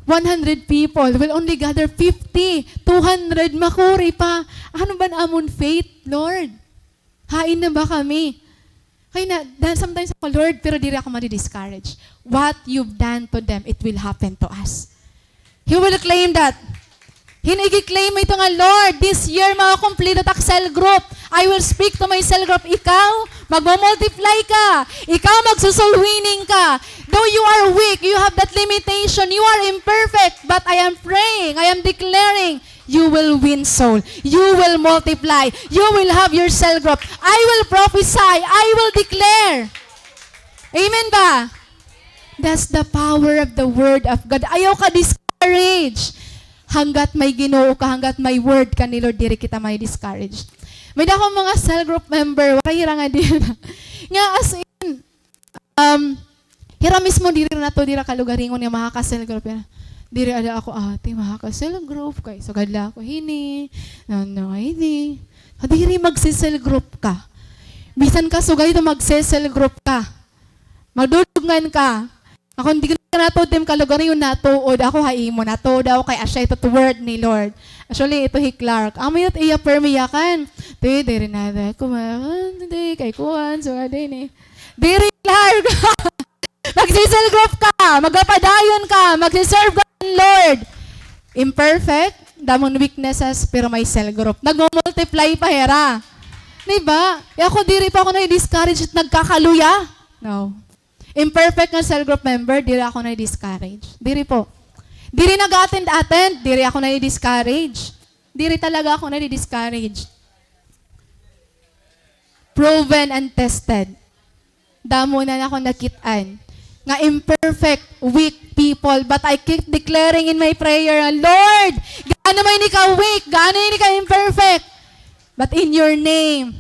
one hundred people, will only gather fifty, two hundred, makuri pa. Ano ba an amon faith, Lord? Hain na ba kami? Kay na, dan sometimes ako, "Lord, pero diri ako madi-discourage." What you've done to them, it will happen to us. He will claim that. Hin-o igi-claim mo ito nga, "Lord, this year, makakumplito ta ak cell group. I will speak to my cell group." Ikaw, magmo-multiply ka. Ikaw, magso-soul winning ka. Though you are weak, you have that limitation, you are imperfect, but I am praying, I am declaring, you will win soul. You will multiply. You will have your cell group. I will prophesy. I will declare. Amen ba? That's the power of the word of God. Ayaw ka discourage. Hanggat may Ginoo ka, hanggat may word ka ni Lord, diri kita may discourage. May-ada akon mga cell group member, waray hira nga diri na. Nga as in, um, hira mismo diri na to, dira kalugaringon nga makaka-cell group hira. Diri ada ako, ate, makaka-cell group kay sugad la ako hini. No, no, ay di. Diri magse-cell group ka. Bisan ka sugad ito magse-cell group ka. Magdudugnan ka. Ako, di ko na natuod tim kalugaringon, natuod ako ha imo, natuod ako kay asya ito word ni Lord. Actually, ito hi Clark. Amo it iya permi yakan. Di, diri na da ko ma-, di, kay kuan, so, adi ni. Diri, Clark. Magse-cell group ka, magapadayon ka, magse-serve ka kan Lord. Imperfect, damo hin weaknesses, pero may cell group. Nagmo-multiply pa hira. Di ba? E ako, diri pa ako na-discourage it nagkakaluya. No. Imperfect nga cell group member, diri ako na-discourage. Diri po. Diri nag-attend-attend, diri ako na-discourage. Diri talaga ako na-discourage. Proven and tested. Damo na ako nakit-an nga imperfect, weak people, but I keep declaring in my prayer, "Lord, gaano man ini ka-weak, gaano ini ka-imperfect, but in your name,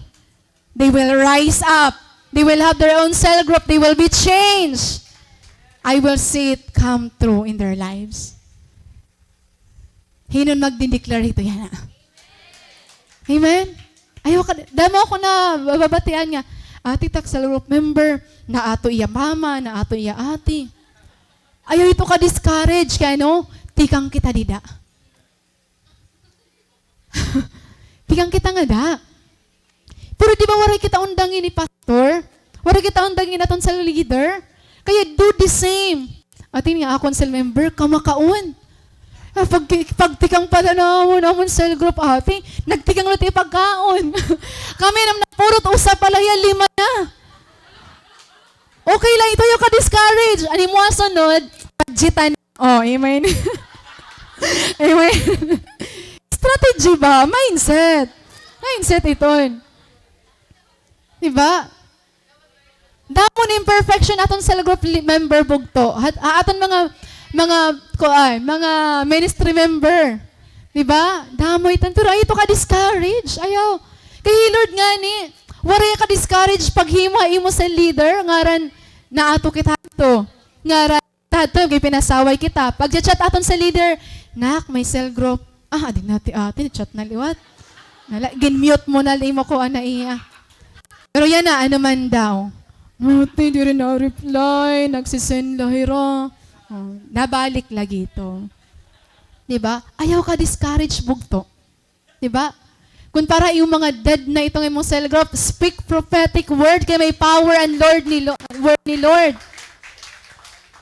they will rise up. They will have their own cell group. They will be changed. I will see it come through in their lives." Hin-o an magdi-declare hito yana? Amen? Ayaw ka, damo ako nababatian nga, "Ate, tak cell group member, naato iya mama, naato iya ate." Ayaw ito ka-discourage, kay ano, tikang kita dida. Tikang kita ngada. Pero di ba waray kita undangi ni pastor? Waray kita undangi naton cell leader? Kaya do the same. Ate, nga akon cell member, kamakaon. Ah, pag, pagtikang pala namon, namon cell group, ate, nagtikang na it iya pagkaon. Kami nam napurot, usa pala hiya, lima na. Okay lang ito, ayaw ka-discourage. An imo sunod, budgetan. Oh, amen. Amen. Strategy ba? Mindset. Mindset iton. Di ba? Damo hin imperfection aton cell group li-, member bugto. Hat-, a-, aton mga, mga, kuan, mga ministry member. Di ba? Damo iton. Pero ayaw ito ka-discourage. Ayaw. Kay hi Lord ngani, waray ka-discourage paghimo ha imo cell leader, ngaran naato kita hadto. Ngaran Hadto, gipinasaway kita. Pag-chat aton cell leader, "Nak, may cell group." Ah, adi na ti ate, chat na liwat. Nala, gin-mute mo na limo ko, ana iya. Pero yana, ano man daw. Ate, diri na reply, nagsisend la hira. Oh, nabalik lagi ito. Di ba? Ayaw ka-discourage, bugto. Di ba? Kun para imo mga dead na ito nga imong cell group, speak prophetic word kay may power an Lord ni Lo-, word ni Lord.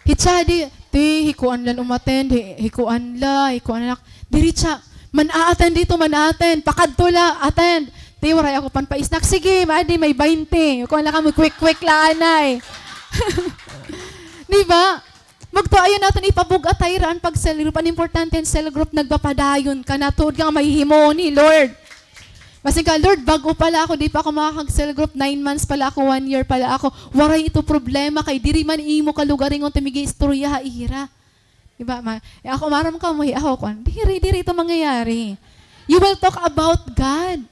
Hi Chadi, ti, hi kuan la umattend, hi, hi kuan la, hi kuan la. Diri siya, man-a-attend dito, man-a-attend. Pakadto la, attend. Ti, waray ako pan pa-snack. Sige, maadi, may baynte. Kuan la kamo, quick-quick la anay. Di ba? Magtuayon naton ipabug-at ha ira an pag-cell group. An importante an cell group, nagpapadayon ka na, tuod ka nga mahihimuon ni Lord. Basin ka, "Lord, bag-o pa la ako, di pa ako makakag-cell group, nine months pa la ako, one year pa la ako." Waray ito problema, kay diri man imo kalugaringon it im ig-iistorya ha ira. Di ba, ma-, eh, ako, maaram kamo, hi ako, kuan, diri, diri ito mangyayari. You will talk about God.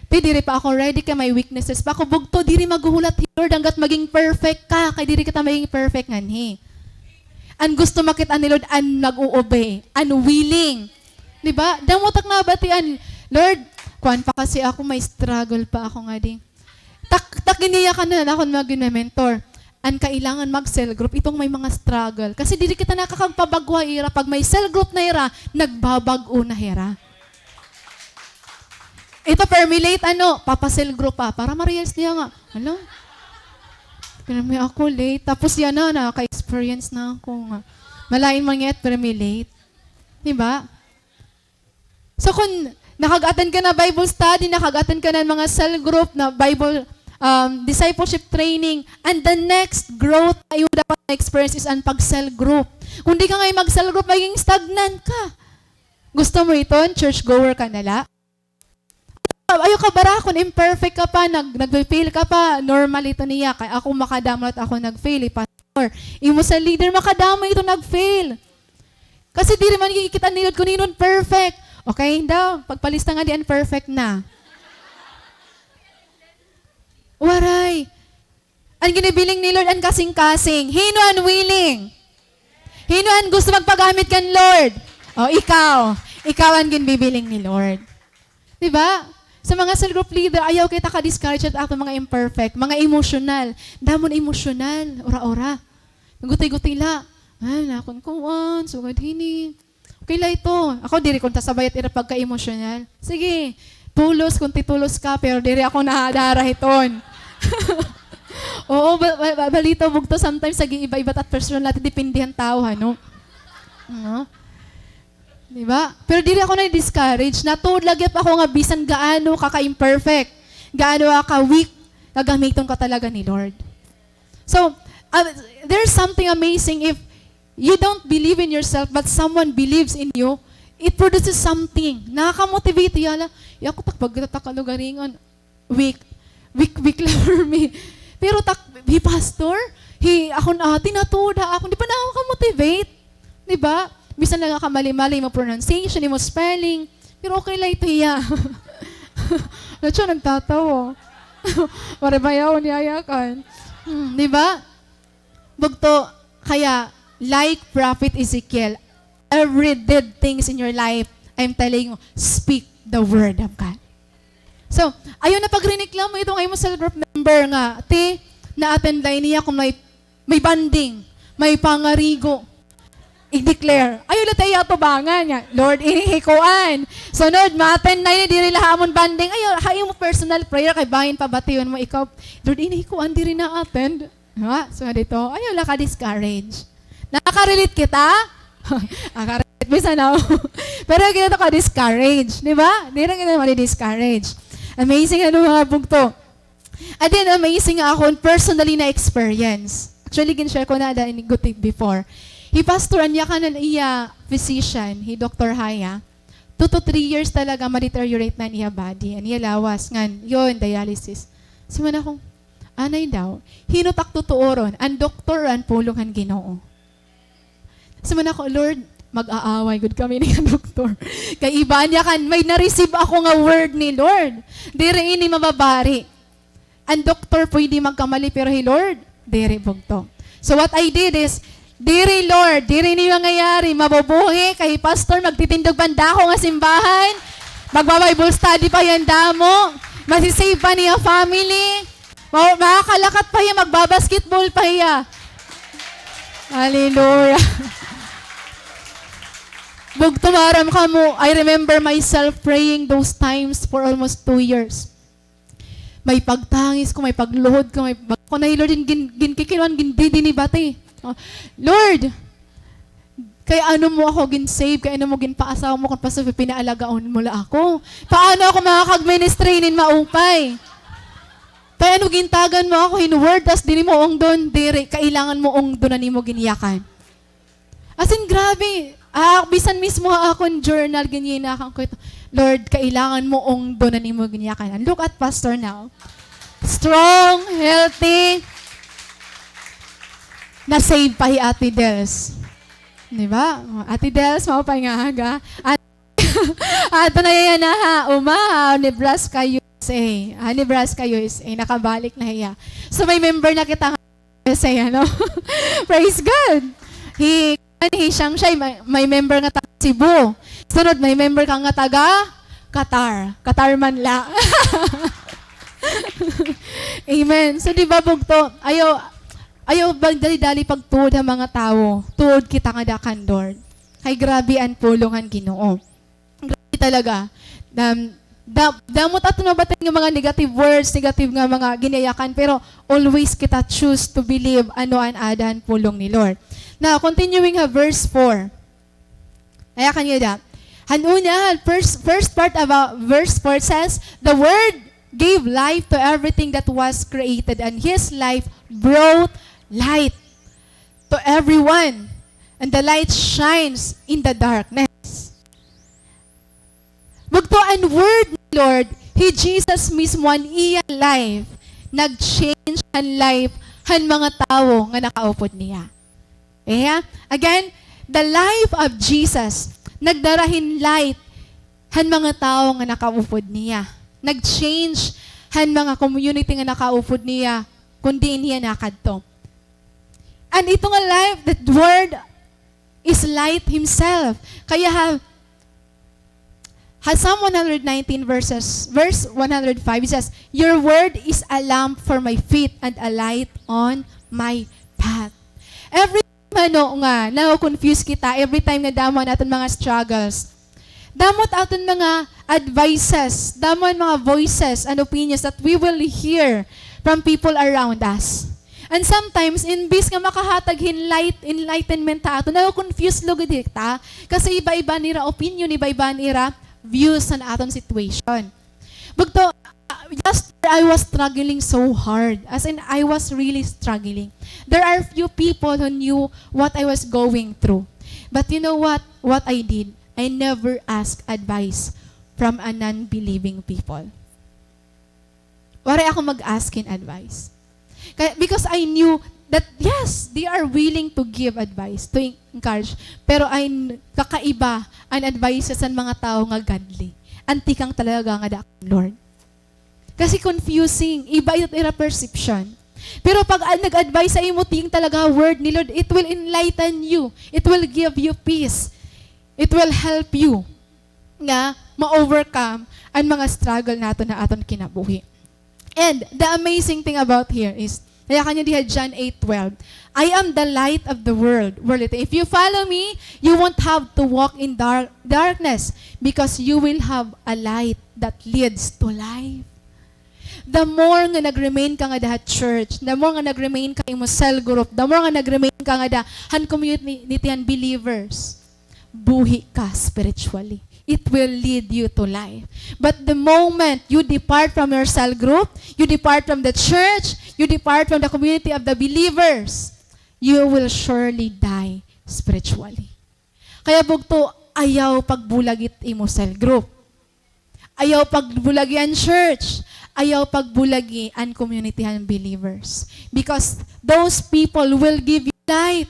Ti, diri pa ako ready kay may weaknesses pa ako. Bugto, diri maghuhulat hi Lord hanggat maging perfect ka, kay diri kita maging perfect nganhi. An gusto makit-an ni Lord, an nag-uobey, an willing. Di ba? Damo tak nabatian, "Lord, kuan pa kasi ako, may struggle pa ako ngadi." Tak, tak, giniyakan na akon mga gin-mentor. An kailangan mag-cell group, itong may mga struggle. Kasi diri kita nakakagpabag-o ha ira. Pag may cell group na hira, nagbabag-o na hira. Ito, permi late, ano, papa-cell group pa. Para ma-realize niya nga, "Hala, permi ako late." Tapos yana, nakaka-experience na ako nga. Malain man nga, permi late. Di ba? So, kun nakag-attend ka na Bible study, nakag-attend ka na mga cell group na Bible, um, discipleship training, and the next growth na imo dapat ma-experience is an pag-cell group. Kun di ka ngay mag-cell group, magiging stagnant ka. Gusto mo iton? Church goer ka na la? Ayaw ka barakon, imperfect ka pa, nag-, nag-fail ka pa, normal ito niya. Kay ako, makadamo na ako nag-fail, eh, pastor. Imo sa leader, makadamo ito nag-fail. Kasi diri man gikita-an ni Lord kun hin-o an perfect. Okay, daw, pagpalista nga di an perfect na. Waray. An ginibiling ni Lord, an kasingkasing. Hin-o an willing? Hin-o an gusto magpagamit kan Lord? O, ikaw. Ikaw an ginbibiling ni Lord. Di ba? Sa mga cell group leader, ayaw kita ka-discourage hit aton mga imperfect, mga emosyonal. Damo an emosyonal, ura-ura. Guti-guti la. Ay, nakon kuan, sugad hini. Okay la ito. Ako, diri ko nasasabayat ira pagka-emosyonal. Sige, tulos kun titulos ka, pero diri ako nahadara hiton. Oo, ba-, ba-, ba-, balita, bugto, sometimes nag-iiba-iba ta it personality, depende han tawo, ano? Oo. Di ba? Pero diri ako na-discourage. Natuod la gihap ako nga bisan gaano ka ka-imperfect, gaano ka ka-weak, gagamiton ka talaga ni Lord. So, uh, there's something amazing if you don't believe in yourself, but someone believes in you, it produces something. Nakaka-motivate, yala. Ya, ako, tak, pagkita ta kalugaringon, weak. Weak, weak la for me. Pero tak, hi pastor, hi, akon ate, natuod ha akon, di ba nakaka-motivate? Di ba? Bisan la nga kamali-mali imo pronunciation, imo spelling, pero okay la ito hiya. Nacho, nagtatawa. Waray ba yaw niyayakan? Hmm, di ba? Bugto, kaya, like Prophet Ezekiel, every dead things in your life, I'm telling you, speak the word of God. So, ayaw na pagrereklamo ito nga imo cell group member nga, "Ti, na-attend la ini ako, may, may bonding, may pangarigo." I-declare. Ayaw la ta iya atubangan niya, "Lord, ini hi kuan. Sunod, ma-attend na ini, diri la ha amon bonding." Ayaw, ha imo personal prayer, kay bangin pabation mo ikaw, "Lord, ini hi kuan, diri na-attend." Ha? So, dito, ayaw la ka-discourage. Nakaka-relate kita? Nakaka-relate, bisan ako. Pero ayaw kita ka-discourage, di ba? Diri kita madi-discourage. Amazing, ano, mga bugto. And then, amazing nga akon personally na-experience. Actually, gin-share ko na ada ini guti before. Hi pastor, an yakan han iya physician, hi Doctor Haya, two to three years talaga ma-deteriorate na an iya body, an iya lawas, ngan, yun, dialysis. Siring man ako, "Anay daw, hin-o tak tutuoron, an doktor or an pulong han Ginoo?" Siring man ako, "Lord, mag-aaway gud kami niyan doktor. Kay iba niya kan, may na-receive ako nga word ni Lord. Diri ini mababari. An doktor pwede magkamali, pero hi Lord, diri, bugto." So what I did is, "Diri, Lord, diri ini mangyayari. Mabubuhi kay hi pastor, magtitindog pa hin dako nga simbahan. Magba-Bible study pa hiya hin damo. Masi-save pa an iya family. Ma-, makakalakat pa hiya, magba-basketball pa hiya." Hallelujah. Bugto, maaram kamo, I remember myself praying those times for almost two years. May pagtangis ko, may pagluhod ko, may bag-, ako na hi Lord, gin-, gin-, ginkikinuan, gindidinibati. Oh, Lord, kay ano mo ako gin-save, kay ano mo ginpaasawa mo, kun paano pinaalagaon mo la ako? Paano ako makakag-ministry nin maupay? Kay ano gintagan mo ako hin word, tas diri mo ungdon, diri, kailangan mo ungdon an imo ginyakan. As in, grabe. Ah, bisan mismo ha akon journal, ginyinakan ko ito. Lord, kailangan mo ungdon an imo ginyakan. And look at Pastor now. Strong, healthy. Na-save pa hi Ate Dels. Di ba? Ate Dels, maupay nga aga. At Ato na hiya na ha Omaha, Nebraska, U S A. Ah, Nebraska, U S A. Nakabalik na hiya. So, may member na kita nga U S A, ano? Praise God! Hi, hi Shangshai, may, may member nga taga Cebu. Sunod, may member ka nga taga Qatar. Qatar man la. Amen. So, di ba, bugto? Ayaw, ayaw magdali-dali pagtuod ha mga tawo. Tuod kita ngada kan Lord. Kay grabe an pulong han Ginoo. Grabe talaga. Um, da-, damo it aton mabati-i nga mga negative words, negative nga mga ginyayakan, pero always kita choose to believe ano an aada han pulong ni Lord. Now, continuing ha verse four. Ayakan niyo da. Han una, first, first part of, uh, verse four says, "The Word gave life to everything that was created, and His life brought light to everyone. And the light shines in the darkness." Bugto, an word ni Lord, hi Jesus mismo an iya life, nag-change an life han mga tawo nga nakaupod niya. Eh, again, the life of Jesus, nagdara hin light han mga tawo nga nakaupod niya. Nag-change han mga community nga nakaupod niya, kun diin hiya nakadto. And ito nga life, that word is light himself. Kaya ha, ha Psalm one hundred nineteen verses, verse one hundred five, it says, "Your word is a lamp for my feet and a light on my path." Every time, ano, nga na-confuse kita, every time nga damo an aton mga struggles, damo it aton mga advices, damo an mga voices and opinions that we will hear from people around us. And sometimes, imbis nga makahatag hin light, enlightenment ha aton, na-confuse lugod kita, kasi iba-iba nira opinion, iba-iba nira views han aton situation. Bugto, uh, last year, I was struggling so hard. As in, I was really struggling. There are few people who knew what I was going through. But you know what? What I did? I never ask advice from a non-believing people. Waray ako mag-ask hin advice. Kaya, because I knew that, yes, they are willing to give advice, to en-, encourage. Pero ay n-, kakaiba an advices han mga tawo nga godly. An tikang talaga ngada kan Lord. Kasi confusing, iba it ira perception. Pero pag, ah, nag-advise ha imo tikang talaga word ni Lord, it will enlighten you. It will give you peace. It will help you nga ma-overcome an mga struggle naton ha aton kinabuhi. And the amazing thing about here is, nayakan niya diha John eight twelve, "I am the light of the world." World, if you follow me, you won't have to walk in dark, darkness, because you will have a light that leads to life. The more nga nag-remain ka ngada ha church, the more nga nag-remain ka imo cell group, the more nga nag-remain ka ngada han community han believers, buhi ka spiritually. It will lead you to life. But the moment you depart from your cell group, you depart from the church, you depart from the community of the believers, you will surely die spiritually. Kaya bugto, ayaw pagbulagi it imo cell group. Ayaw pagbulagi an church. Ayaw pagbulagi an community han believers. Because those people will give you light.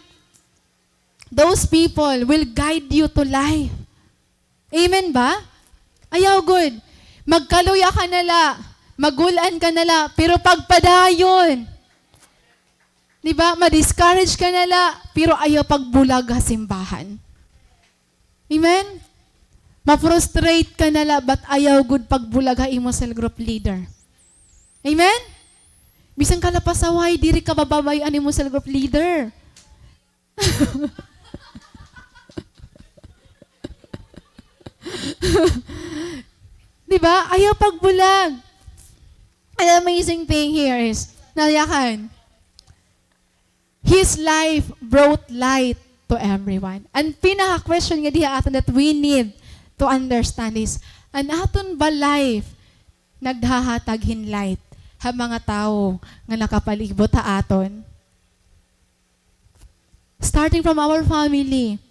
Those people will guide you to life. Amen ba? Ayaw gud. Magkaluya ka na la, magul-an ka na la, pero pagpadayon. Di ba? Ma-discourage ka na la, pero ayaw pagbulag ha simbahan. Amen? Ma-frustrate ka na la, but ayaw gud pagbulag ha imo cell group leader. Amen? Bisan ka la pasaway, diri ka bababay-an imo cell group leader. Di ba? Ayaw pagbulag. An amazing thing here is, nayakan, his life brought light to everyone. An pinaka-question nga diha aton that we need to understand is, an aton ba life naghahatag hin light ha mga tawo nga nakapalibot ha aton? Starting from our family,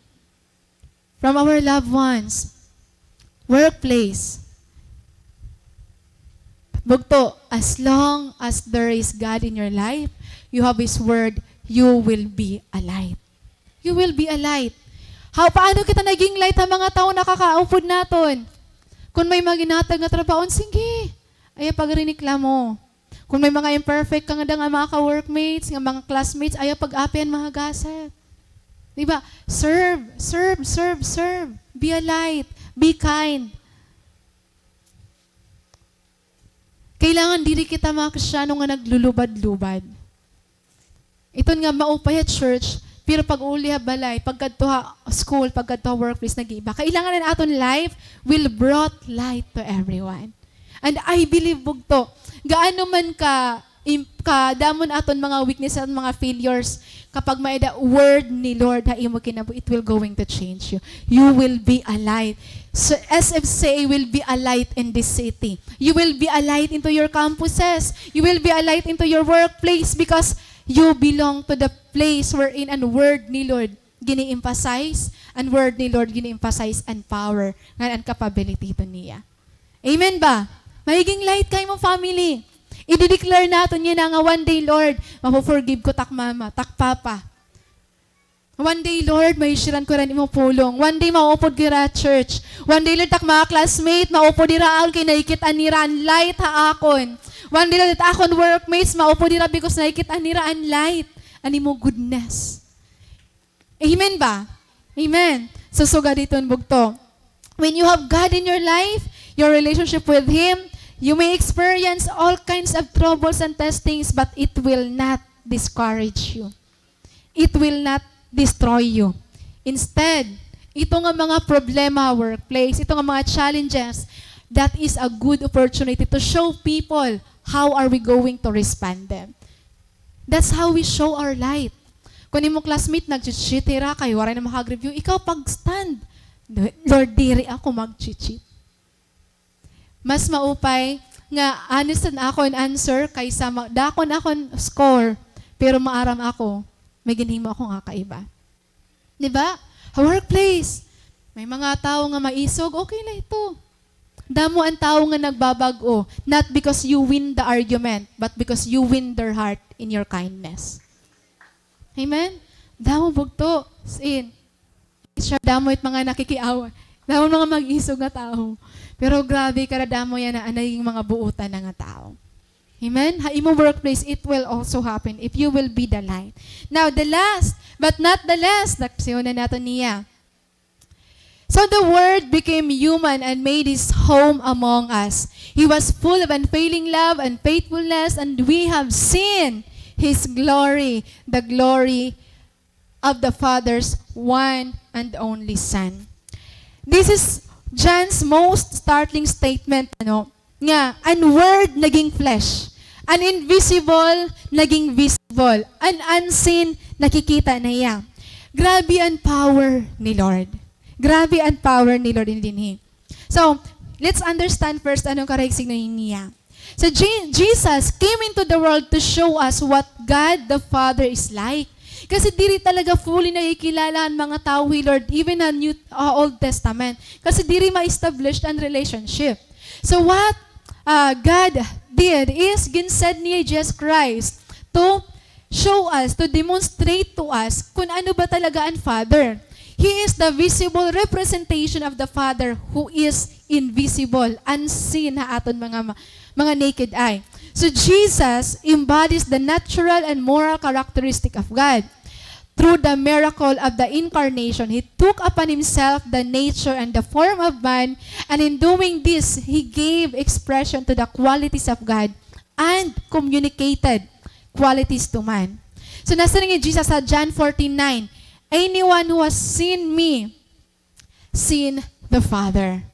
from our loved ones, workplace. Bugto, as long as there is God in your life, you have His Word, you will be a light. You will be a light. How, paano kita naging light ha mga tawo nakakaupod naton? Kun may mga ginhatag nga trabaho, sige, ayaw pagreklamo. Kun may mga imperfect ka ngada nga mga ka-workmates, nga mga classmates, ayaw pag-api an mga gasat. Di ba? Serve, serve, serve, serve. Be a light. Be kind. Kailangan diri kita mga Kristiyano nga naglulubad-lubad. Iton nga maupay ha church, pero pag-uli ha balay, pagkadto ha school, pagkadto ha workplace, nag-iiba. Kailangan an aton life will brought light to everyone. And I believe, bugto, gaano man ka im-, kadamo han aton mga weakness, aton mga failures, kapag may-ada word ni Lord ha imo kinabuhi, it will going to change you. You will be a light. So, S F C A will be a light in this city. You will be a light into your campuses. You will be a light into your workplace because you belong to the place wherein an word ni Lord gini-emphasize, an word ni Lord gini-emphasize an power, ngan an capability to niya. Amen ba? Mahiging light ka ha imo family. Idi-declare naton yana nga one day, Lord, mapo-forgive ko tak mama, tak papa. One day, Lord, mahishiran ko hira hin imo pulong. One day, maupod ko hira ha church. One day, Lord, tak mga classmate, maupod hira ha akon kay nakikit-an nira an light ha akon. One day, Lord, tak akon workmates, maupod hira because nakikit-an nira an light, an imo goodness. Amen ba? Amen. So, sugad hiton bugto. When you have God in your life, your relationship with Him, you may experience all kinds of troubles and testings, but it will not discourage you. It will not destroy you. Instead, ito nga mga problema ha workplace, ito nga mga challenges, that is a good opportunity to show people how are we going to respond them. That's how we show our light. Kun imo classmate nagche-cheat hira kay waray na makag-review, ikaw pag-stand. Lord, diri ako magche-cheat. Mas maupay nga honest an akon answer kaysa ma-, dako an akon score, pero maaram ako, may ginhimo ako nga kaiba. Di ba? Ha workplace, may mga tawo nga maisog, okay la ito. Damo an tawo nga nagbabag-o, not because you win the argument, but because you win their heart in your kindness. Amen? Damo bugto, as in. Siya damo it mga nakikiaway. Damo mga mag-isog nga tawo. Pero grabe, kadamo yana an naging mga buotan na nga tawo. Amen? Ha imo workplace, it will also happen if you will be the light. Now, the last, but not the least, naksiuna nato niya. So the Word became human and made His home among us. He was full of unfailing love and faithfulness, and we have seen His glory, the glory of the Father's one and only Son. This is John's most startling statement, ano, nga an Word naging flesh. An invisible naging visible. An unseen, nakikita na iya. Grabe an power ni Lord. Grabe an power ni Lord in dinhi. So, let's understand first ano an karuyag signuhi niya. So, Je-, Jesus came into the world to show us what God the Father is like. Kasi diri talaga fully nakikilala an mga tawo hi Lord, even an New, uh, Old Testament. Kasi diri ma-establish an relationship. So what, uh, God did is ginsend niya Jesus Christ to show us, to demonstrate to us kun ano ba talaga an Father. He is the visible representation of the Father who is invisible, unseen ha aton mga ma-, mga naked eye. So Jesus embodies the natural and moral characteristic of God. Through the miracle of the incarnation, he took upon himself the nature and the form of man, and in doing this, he gave expression to the qualities of God and communicated qualities to man. So, nasiring hi Jesus ha John fourteen nine, "Anyone who has seen me, seen the Father."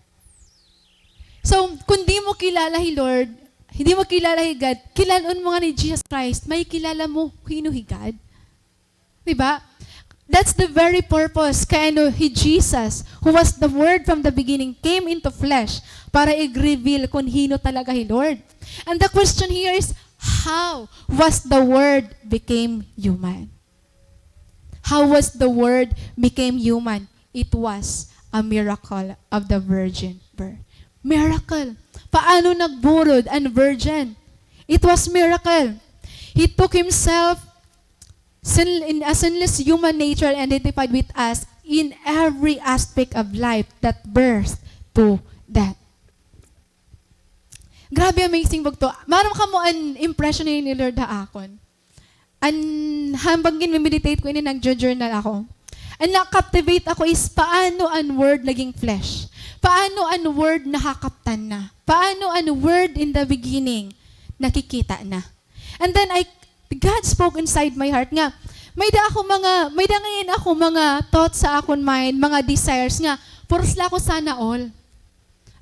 So, kun di mo kilala hi Lord, di mo kilala hi God, kilal-on mo ngani hi Jesus Christ, makikilala mo hin-o hi God. Di ba? That's the very purpose kay ano hi Jesus, who was the Word from the beginning, came into flesh para i-reveal kun hin-o talaga hi Lord. And the question here is, how was the Word became human? How was the Word became human? It was a miracle of the virgin birth. Miracle. Paano nagburod an virgin? It was miracle. He took himself sin-, in a sinless human nature and identified with us in every aspect of life that birth to death. Grabe, amazing bugto. Maaram kamo an impression ni Lord ha akon. An, hambang ginme-meditate ko ini, nagjo-journal ako. An na-captivate ako is paano an Word naging flesh. Paano an Word nakakaptan na. Paano an Word in the beginning nakikita na. And then I, God spoke inside my heart nga, may-ada ako mga, may-ada ngay-an ako mga thoughts sa akon mind, mga desires nga, puros la ako sana all.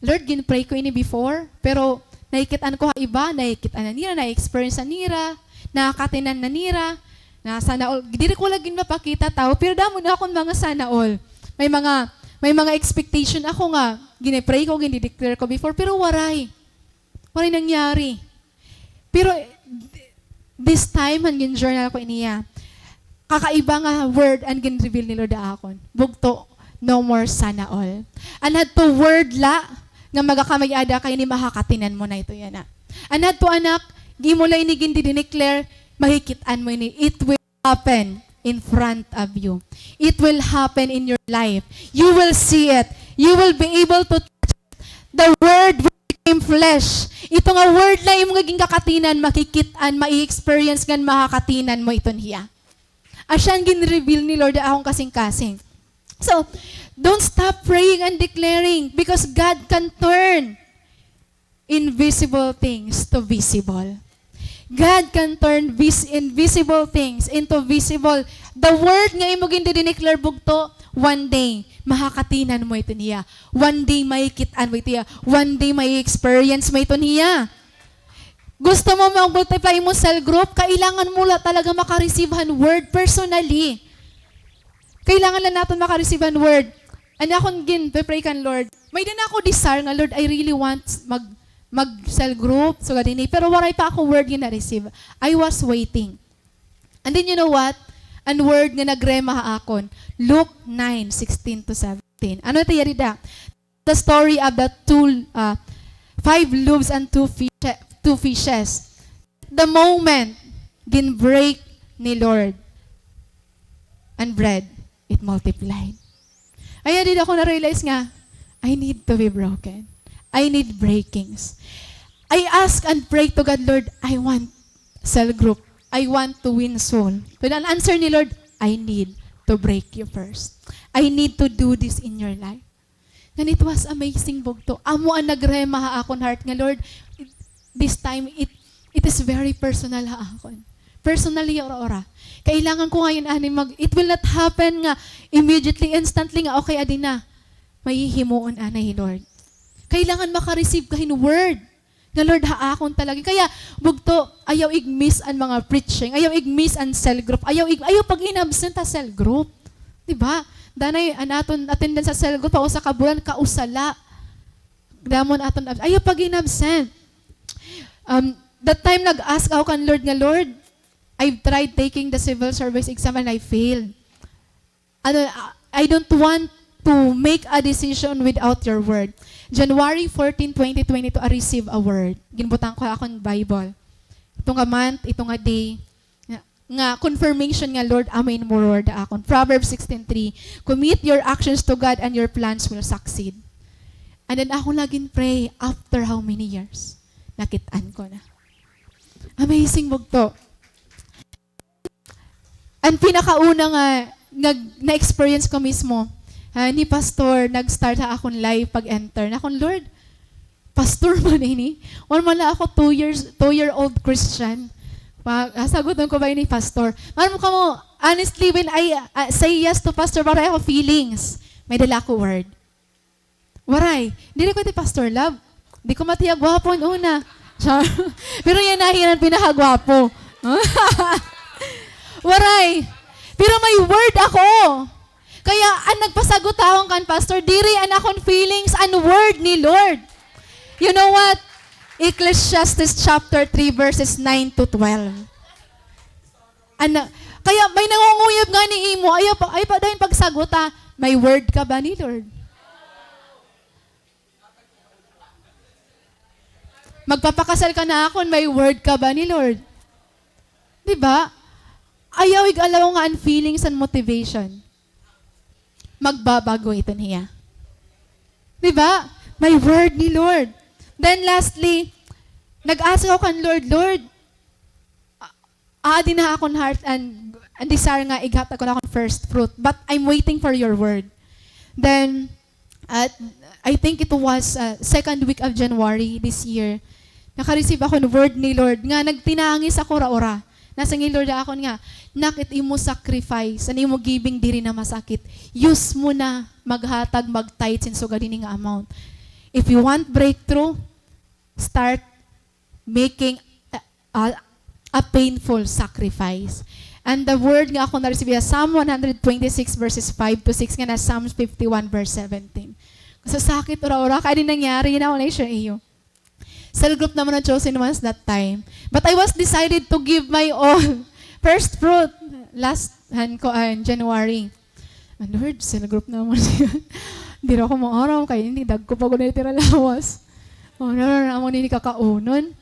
Lord, gin-pray ko ini before, pero Nakikit-an ko ha iba, nakikit-an na nira, na-experience na nira, nakakatinan na nira, na sana all. Diri ko la gin mapakita tawo, pero damo na akon mga sana all. May mga, may mga expectation ako nga gini-pray ko, gini-declare ko before, pero waray. Waray nangyari. Pero, eh, this time, han gin-journal ko ini, ah, kakaiba nga word an gin-reveal ni Lord ha akon. Bugto, no more sana all. An hadto word la nga magakamay-ada kay ini, makakatinan mo na ito yana. An hadto, anak, imo la ini gin-declare, makikit-an mo ini. It will happen in front of you. It will happen in your life. You will see it. You will be able to touch it. The Word will became flesh. Ito nga Word la imo nga ginkakatinan, makikit-an, mai-experience ngan makakatinan mo iton hiya. Asya an gin-reveal ni Lord ha akon kasingkasing. So, don't stop praying and declaring because God can turn invisible things to visible. God can turn vis-, invisible things into visible. The word nga imo gindidineclare bugto, one day, makakatinan mo iton hiya. One day, makikit-an mo iton hiya. One day, mai-experience mo iton hiya. Gusto mo mag-multiply imo cell group? Kailangan mo la talaga maka-receive han word personally. Kailangan la naton maka-receive han word. An akon gin-pray kan Lord. May-ada na ako desire nga, "Lord, I really want mag, mag-cell group." So, gad ini. Pero waray pa ako word nga na-receive. I was waiting. And then, you know what? An word nga nagrema ha akon, Luke nine sixteen to seventeen. Ano it iya dida? The story of the two, uh, five loaves and two fish-, two fishes. The moment gin-break ni Lord an bread, it multiplied. Ay, dida ko na-realize nga, I need to be broken. I need breakings. I ask and pray to God, "Lord, I want cell group. I want to win soul." Pero an answer ni Lord, "I need to break you first. I need to do this in your life." And it was amazing, bugto. Amo an nagrema ha akon heart nga, Lord, this time, it, it is very personal ha akon. Personally, ora, ora. Kailangan ko ngayon, ani, mag, it will not happen nga immediately, instantly nga, okay, adi na. May hihimuon, ani, Lord. Kailangan maka-receive ka hin word. Nga, Lord, ha akon talaga. Kaya, bugto, ayaw ig-miss an mga preaching, ayaw ig-miss an cell group, ayaw ig-, ayaw pag-inabsent ha cell group. Di ba? Danay, an aton attendance sa cell group, pa usa ka bulan, kausa la. Damo an aton abs-, ayaw pag-inabsent. Um, that time, nag-ask ako kan Lord nga, "Lord, I've tried taking the civil service exam and I failed." Ano, I don't want to make a decision without your word. January fourteen, twenty twenty-two, I receive a word. Ginbutang ko ha akon Bible. Ito nga month, ito nga day, nga, nga confirmation nga, Lord, amo ini word ha akon. Proverbs sixteen three, "Commit your actions to God and your plans will succeed." And then ako la gin-pray, after how many years? Nakit-an ko na. Amazing, bugto. An pinakauna nga, nga na-experience ko mismo, ah, ni Pastor, nag-start ha akon life pag-enter. Nakon, "Lord, Pastor man ini? Wala man la ako two years, two-year-old Christian. Pa-, ah, saguton ko ba ini, Pastor?" Maaram kamo, honestly, when I, ah, say yes to Pastor, waray ako feelings. May-ada la ako word. Waray. Diri ko ti Pastor Love. Di ko matiya gwapo an una. Char. Pero yana hiya an pinakagwapo. Waray. Pero may word ako. Kaya an nagpasagot ha akon kan Pastor, diri an akon feelings, an word ni Lord. You know what? Ecclesiastes chapter three, verses nine to twelve. Ana, kaya may nangunguyab ngani ha imo, ayaw pa, ayaw pa dayon pagsagot, ha. May word ka ba ni Lord? Magpapakasal ka na ha akon, may word ka ba ni Lord? Di ba? Ayaw ig-allow nga an feelings an motivation. Magbabago iton hiya. Di ba? May word ni Lord. Then lastly, nag-ask ako kan Lord, "Lord, a-, aadi na ha akon heart an, an desire nga ighatag ko an akon first fruit. But I'm waiting for your word." Then, at, I think it was, uh, second week of January this year, naka-receive ako hin word ni Lord nga nagtinangis ako ura-ura. Nasiring hi Lord ha akon nga, "Nak, it imo sacrifice, an imo giving diri na masakit. Use mo na maghatag, mag-tithes hin sugad hini nga amount. If you want breakthrough, start making a, a, a painful sacrifice. And the word nga ako na-receive iya, Psalm one hundred twenty-six verses five to six, nga na Psalms fifty-one verse seventeen. Sa sakit, ura-ura, kay di nangyari, yun ako na i-share iyo. Cell group naman ang chosen ones that time. But I was decided to give my all. First fruit, last, han ko, ah, January. Ah, Lord, cell group naman siya. Di ra ako maaram, kay ini, dagko pa gud na itira lawas. O, ano na naman ini kakaunon?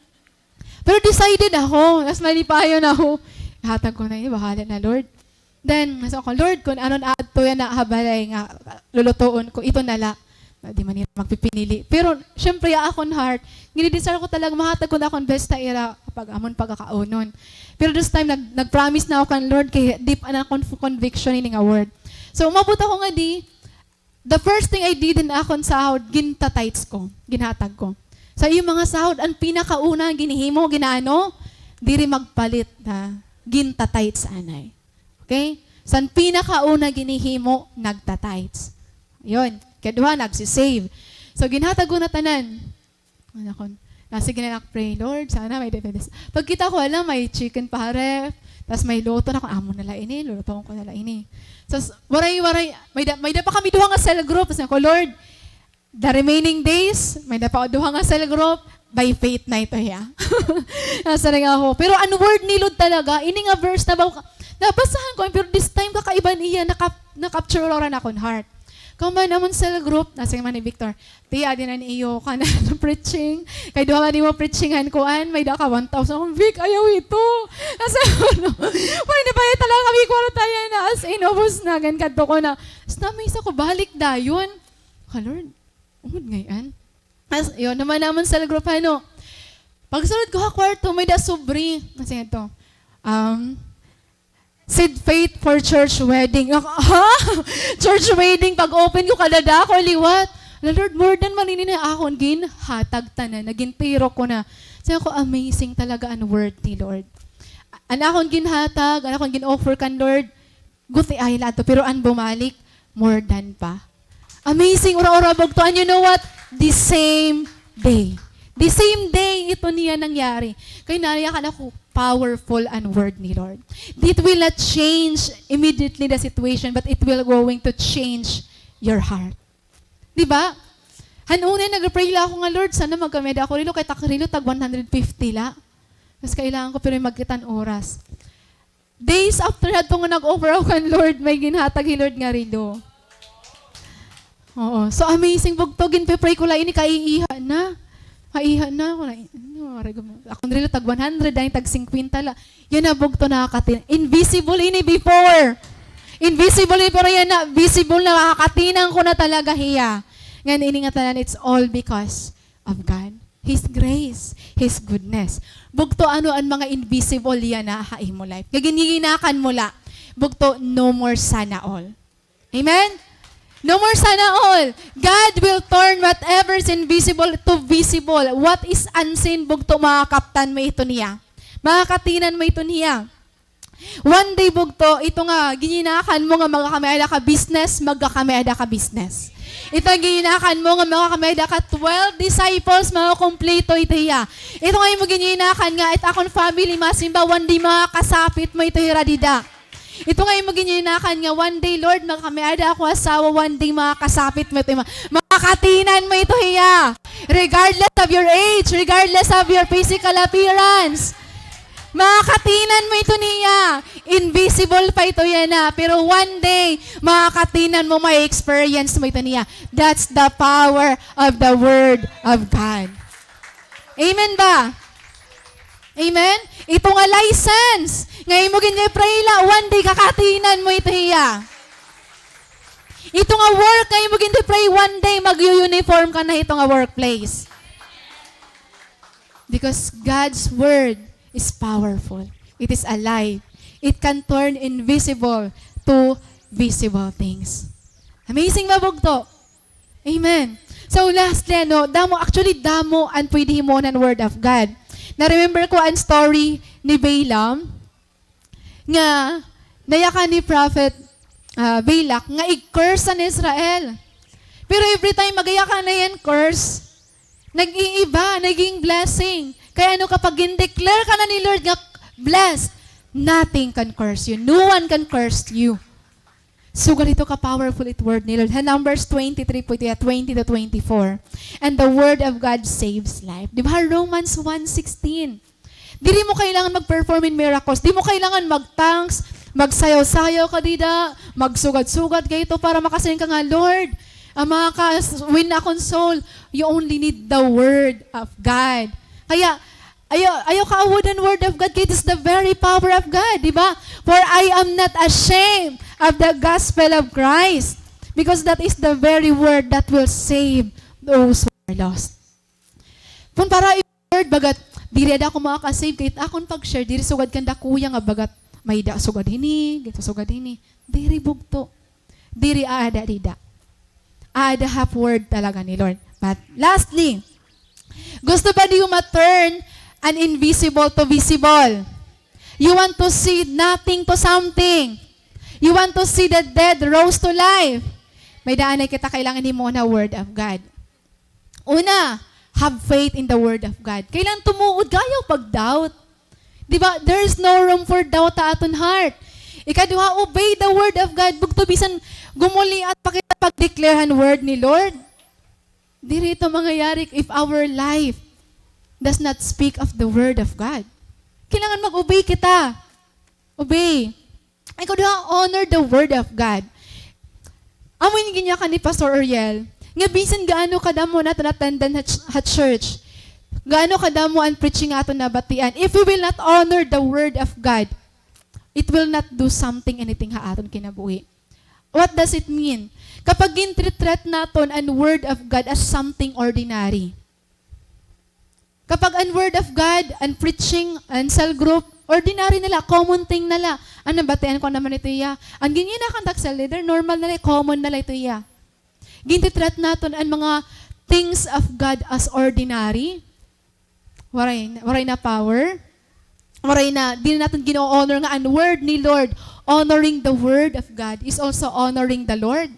Pero decided ako, tas malipayon ako. Ihatag ko na ini, bahala na, Lord. Then, nasa ako, Lord, kun ano na adto yana ha balay nga lulutoon ko, ito na la. Na, di man nira magpipinili. Pero, syempre, ha akon heart, gini-desire ko talaga mahatag ko na akon best ha ira pag amon pagkakaunon. Pero this time, nag-, nag-promise na ako kan Lord, kay deep an akon conviction ini nga word. So, umabot ako ngadi, the first thing I did, an akon sahod, ginta-tithes ko, ginhatag ko. Sa iyo mga sahod, an pinakauna, ginhihimo, ginaano, diri magpalit, ha, ginta-tithes anay. Okay? San pinakauna ginhihimo, nagta-tithes. Yun. Kaduha, nagsisave. So, ginhatag ko na tanan. Ano kon, na, sige na lang, pray, Lord, sana may defense. Pagkita ko, alam, may chicken pa ha ref, tas may luto na, kon, amo na la ini, lulutoon ko na la ini. So, s-, waray, waray, may da, may da pa kami duha nga cell group, tas ako, Lord, the remaining days, may da pa duha nga cell group, by faith na ito, ya. Nasa na nga ako. Pero an word ni Lord talaga, ini nga verse na ba, nabasahan ko, pero this time, kakaiba niya, naka-, na-capture ura na akon heart. Kamo namon cell group, nasa man ni Victor, Ti, adi na an iyo kanan preaching. Kay duha man nimo preaching han kuan, may da ka one thousand. Akon, Vic, ayaw ito. Nasa, ano, pwede ba yun talaga kami kwarta yana? As in, ubos na, gan kadto ko na. Tapos na, may isa ko, balik dayon. Ka, Lord, ungod ngay-an. As, yun, naman namon cell group, ano. Pagsulod ko ha kwarto, may da sobre. Kasi ito, um, Seed Faith for church wedding. Ha? Church wedding, pag-open ko, kadadako liwat. Ala, Lord, more than man ini na akon ginhatag tanan, nagintiro ko na. Sabi ko, amazing talaga an word ni Lord. An akon ginhatag, an akon gin-offer kan Lord, guti ay la ato, pero an bumalik, more than pa. Amazing, ura-ura bugto. And you know what? The same day. The same day, ito niya nangyari. Kay nayakan ako, powerful an word ni Lord. It will not change immediately the situation, but it will going to change your heart. Di ba? Han una, nag-pray la ako nga, Lord, sana magkameda ako rilo, kay tak rilo, tag one hundred fifty la. Mas kailangan ko, pero magkita an oras. Days after hadto nga nag-offer ako kan Lord, may ginhatag hi Lord nga relo. Oo. So amazing, bugto, ginpe-pray ko la ini, kaiiha na. Kaiiha na. Ako na, ano, aray ko, akon relo tag one hundred, dayon tag singkwenta la. Yana, bugto, nakakatin-, invisible ini before. Invisible ini, pero yana, visible na, makakatinang ko na talaga hiya. Ngan ini nga tanan, it's all because of God. His grace, His goodness. Bugto, ano an mga invisible yana ha imo life nga ginhihinakan mo la. Bugto, no more sana all. Amen? No more sana all. God will turn whatever is invisible to visible. What is unseen, bugto, makakaptan mo ito niya. Makakatinan mo ito niya. One day, bugto, ito nga ginhihinakan mo nga magkakamiada ka business, magkakamiada ka business. Ito nga ginhihinakan mo nga magkakamiada ka twelve disciples, makukumpleto ito hiya. Ito nga imo ginhihinakan nga, it akon family masimba, one day makakasapit mo ito hira dida. Ito nga imo ginhihinakan nga, one day, Lord, magkakamiada ako asawa, one day makakasapit mo ito, ma-, makakatinan mo ito hiya. Regardless of your age, regardless of your physical appearance. Makakatinan mo ito niya. Invisible pa ito yana. Pero one day, makakatinan mo, may experience mo ito niya. That's the power of the Word of God. Amen ba? Amen? Ito nga license nga imo gin-pray la, one day kakatinan mo ito hiya. Ito nga work nga imo gin-pray, one day magyu-uniform ka na ito nga workplace. Because God's word is powerful. It is alive. It can turn invisible to visible things. Amazing ba, bugto? Amen. So, lastly, ano, damo, actually, damo an pwede himuon han Word of God. Na-remember ko an story ni Balaam, nga nayakan ni Prophet, ah, Balak nga ig-curse an Israel. Pero every time magayakan na yan curse, nag-iiba, naging blessing. Kay ano, kapag gin-declare ka na ni Lord nga blessed, nothing can curse you. No one can curse you. Sugad hito ka powerful it word ni Lord. Ha Numbers twenty-three po ito, twenty to twenty-four. And the word of God saves life. Di ba, Romans one sixteen? Diri mo kailangan mag-perform in miracles. Di mo kailangan mag-tongues, magsayaw-sayaw ka dida, magsugad-sugad kay ito para makasiring ka nga, "Lord, ah, makaka-win na akon soul." You only need the word of God. Kaya, ayaw, ayaw kaawod an word of God, kay it is the very power of God, di ba? "For I am not ashamed of the gospel of Christ, because that is the very word that will save those who are lost." Kun para word, bagat diri ada ako makaka-save, kay it akon pag-share, diri sugad kanda kuya nga bagat may-ada sugad hini, ginto sugad hini. Diri, bugto. Diri aada dida. Aada half word talaga ni Lord. But lastly, gusto ba niyo ma-turn an invisible to visible? You want to see nothing to something. You want to see the dead rose to life. May-ada anay kita kailangan himuon ha word of God. Una, have faith in the word of God. Kailangan tumuod ka, ayaw pag-doubt. Di ba? There is no room for doubt ha aton heart. Ikaduha, obey the word of God. Bugto, bisan gumuliat pa kita pag-declare han word ni Lord, diri ito mangyayari if our life does not speak of the word of God. Kailangan mag-obey kita. Obey. Ikaduha, honor the word of God. Amo ini ginyakan ni Pastor Uriel, nga bisan gaano kadamo an aton attendance ha ch-, ha church, gaano kadamo an preaching nga aton nabatian, if we will not honor the word of God, it will not do something, anything ha aton kinabuhi. What does it mean? Kapag gin-treat naton an word of God as something ordinary, kapag an word of God, an preaching, an cell group, ordinary na la, common thing na la. An nabatian ko naman ito iya. An ginyakan ta cell leader, normal na la, common na la ito iya. Gin-treat naton an mga things of God as ordinary. Waray, waray na power. Waray na, di na naton gino-honor nga an word ni Lord. Honoring the word of God is also honoring the Lord.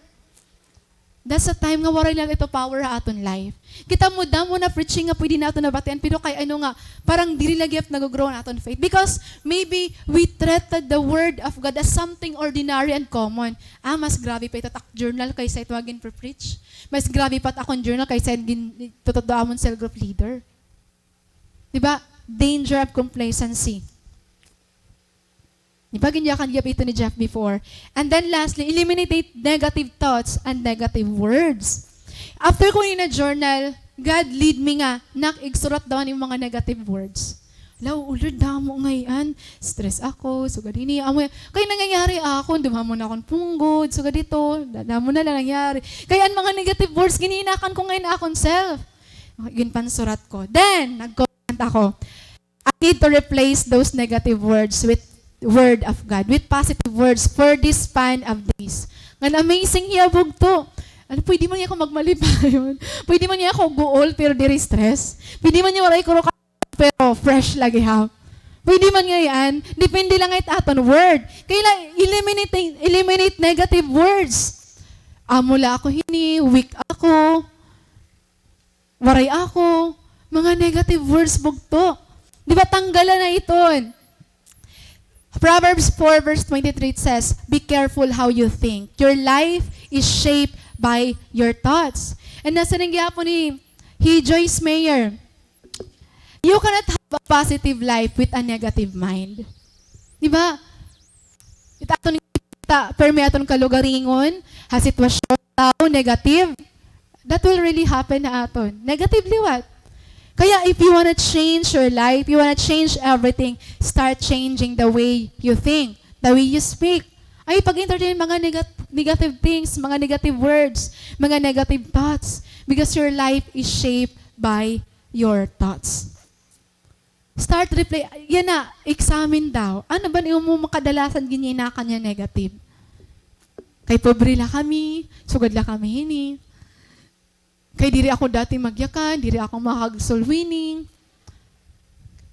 That's a time nga waray na ito power ha aton life. Kita mo, damo na preaching nga pwede naton nabatian, pero kay ano nga, parang diri la gihap nag-grow an aton faith. Because maybe we treated the word of God as something ordinary and common. Ah, mas grabe pa ito tak journal kaysa ito nga ginpre-preach. Mas grabe pa it akon journal kaysa gin-, tutudlo amon cell group leader. Di ba? Danger of complacency. Di ba, ginyakan gihap ito ni Jeff before? And then lastly, eliminate negative thoughts and negative words. After ko ini na-journal, God lead me nga, "Nak, igsurat daw an imo mga negative words." Hala, o Lord, damo ngay-an. Stress ako, sugad hini. Amo, kay nangyayari ha akon, dumamo na akon punggod, sugad ito. Da-, damo na la nangyari. Kay an mga negative words, ginyakan ko ngay-an ha akon self. Ginpansurat ko. Then, nag-comment ako, "I need to replace those negative words with word of God, with positive words for this span of days." Ngan amazing hiya, bugto. Ano, pwede man niya ako magmalipayon. Pwede man niya ako guol, pero diri stress. Pwede man niya waray ko pero fresh lagi ha. Pwede man ngay-an, depende la ngay-an it aton word. Kay la, eliminate, eliminate negative words. Amo la ako hini, weak ako, waray ako, mga negative words, bugto. Di ba, tanggala na iton. Proverbs four verse twenty-three, it says, "Be careful how you think. Your life is shaped by your thoughts." And nasiring gihapon ni, hi Joyce Meyer, "You cannot have a positive life with a negative mind." Di ba? It aton kita, permi aton kalugaringon, ha sitwasyon, tawo, negative. That will really happen ha aton. Negative liwat. Kaya if you wanna change your life, you wanna change everything, start changing the way you think, the way you speak. Ayaw pag-entertain mga negat-, negative things, mga negative words, mga negative thoughts. Because your life is shaped by your thoughts. Start replay. Yana, examine daw. Ano ba an imo mga kadalasan ginyakan nga negative? Kay pobre la kami, sugad la kami hini. Kay diri ako dati magyakan, diri ako makag-soul winning.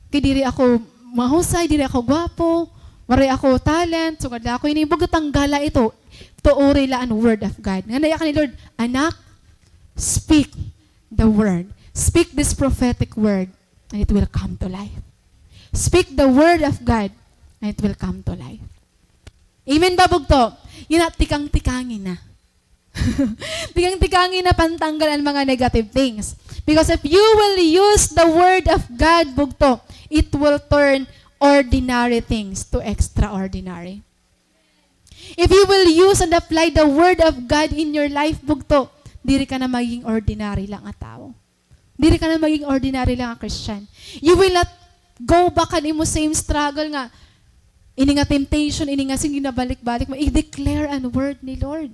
Kay diri ako mahusay, diri ako gwapo, waray ako talent, sugad la ako hini. Bugto, tanggala ito. Tuori la an word of God. Ngan yakan ni Lord, "Anak, speak the word. Speak this prophetic word." and it will come to life. Speak the word of God, and it will come to life. Amen ba, bugto? Yana, tikang-tikangi na. Tikang-tikangi na pantanggal an mga negative things. Because if you will use the word of God, bugto, it will turn ordinary things to extraordinary. If you will use and apply the word of God in your life, bugto, diri ka na maging ordinary lang nga tawo. Diri ka na maging ordinary lang nga Christian. You will not go back han imo same struggle nga, ini nga temptation, ini nga sin ginabalik-balik mo, i-declare an word ni Lord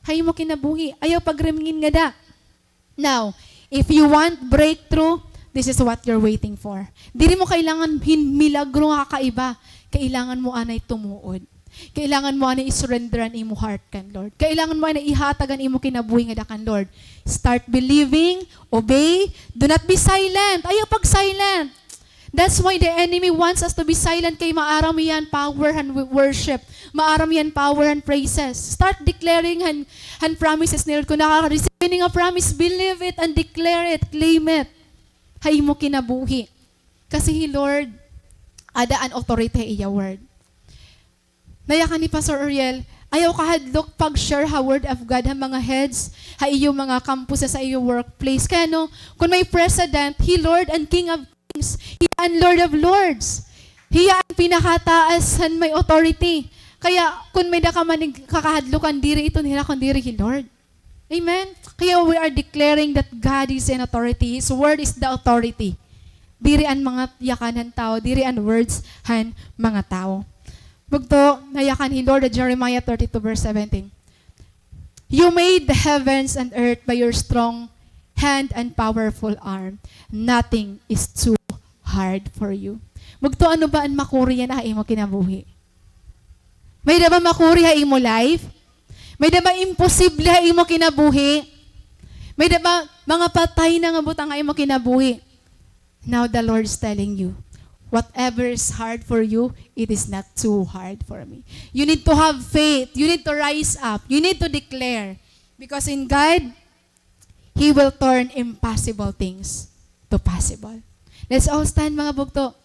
ha imo kinabuhi. Ayaw pagrimngin ngada. Now, if you want breakthrough, this is what you're waiting for. Diri mo kailangan hin milagro nga kakaiba. Kailangan mo anay tumuod. Kailangan mo anay i-surrender an imo heart kan Lord. Kailangan mo anay ihatag an imo kinabuhi ngada kan Lord. Start believing, obey, do not be silent. Ayaw pag-silent. That's why the enemy wants us to be silent kay maaram hiya han power han wo-, worship. Maaram hiya han power han praises. Start declaring han, han promises ni Lord. Kon nakaka-receive ka ini nga promise, believe it and declare it, claim it ha imo kinabuhi. Kasi hi Lord, ada an authority ha iya word. Nayakan ni Pastor Uriel, ayaw kahadlok pag-share ha Word of God ha mga heads, ha iyo mga campuses, ha iyo workplace. Kay ano, kon may president, hi Lord an King of Kings, hiya an Lord of Lords. Hiya an pinakataas han may authority. Kaya kon may-ada ka man kakahadlokan, diri iton hira kundi hi Lord. Amen? Kaya we are declaring that God is an authority. His word is the authority. Diri an mga yakan han tawo, diri an words han mga tawo. Bugto, nayakan hi Lord ha Jeremiah thirty-two verse seventeen. "You made the heavens and earth by your strong hand and powerful arm. Nothing is too hard for you." Bugto, ano ba an makuri yana ha imo kinabuhi? May-ada ba makuri ha imo life? May-ada ba imposible ha imo kinabuhi? May-ada ba mga patay na nga butang ha imo kinabuhi? Now the Lord is telling you, whatever is hard for you, it is not too hard for me. You need to have faith. You need to rise up. You need to declare. Because in God, He will turn impossible things to possible. Let's all stand, mga bugto.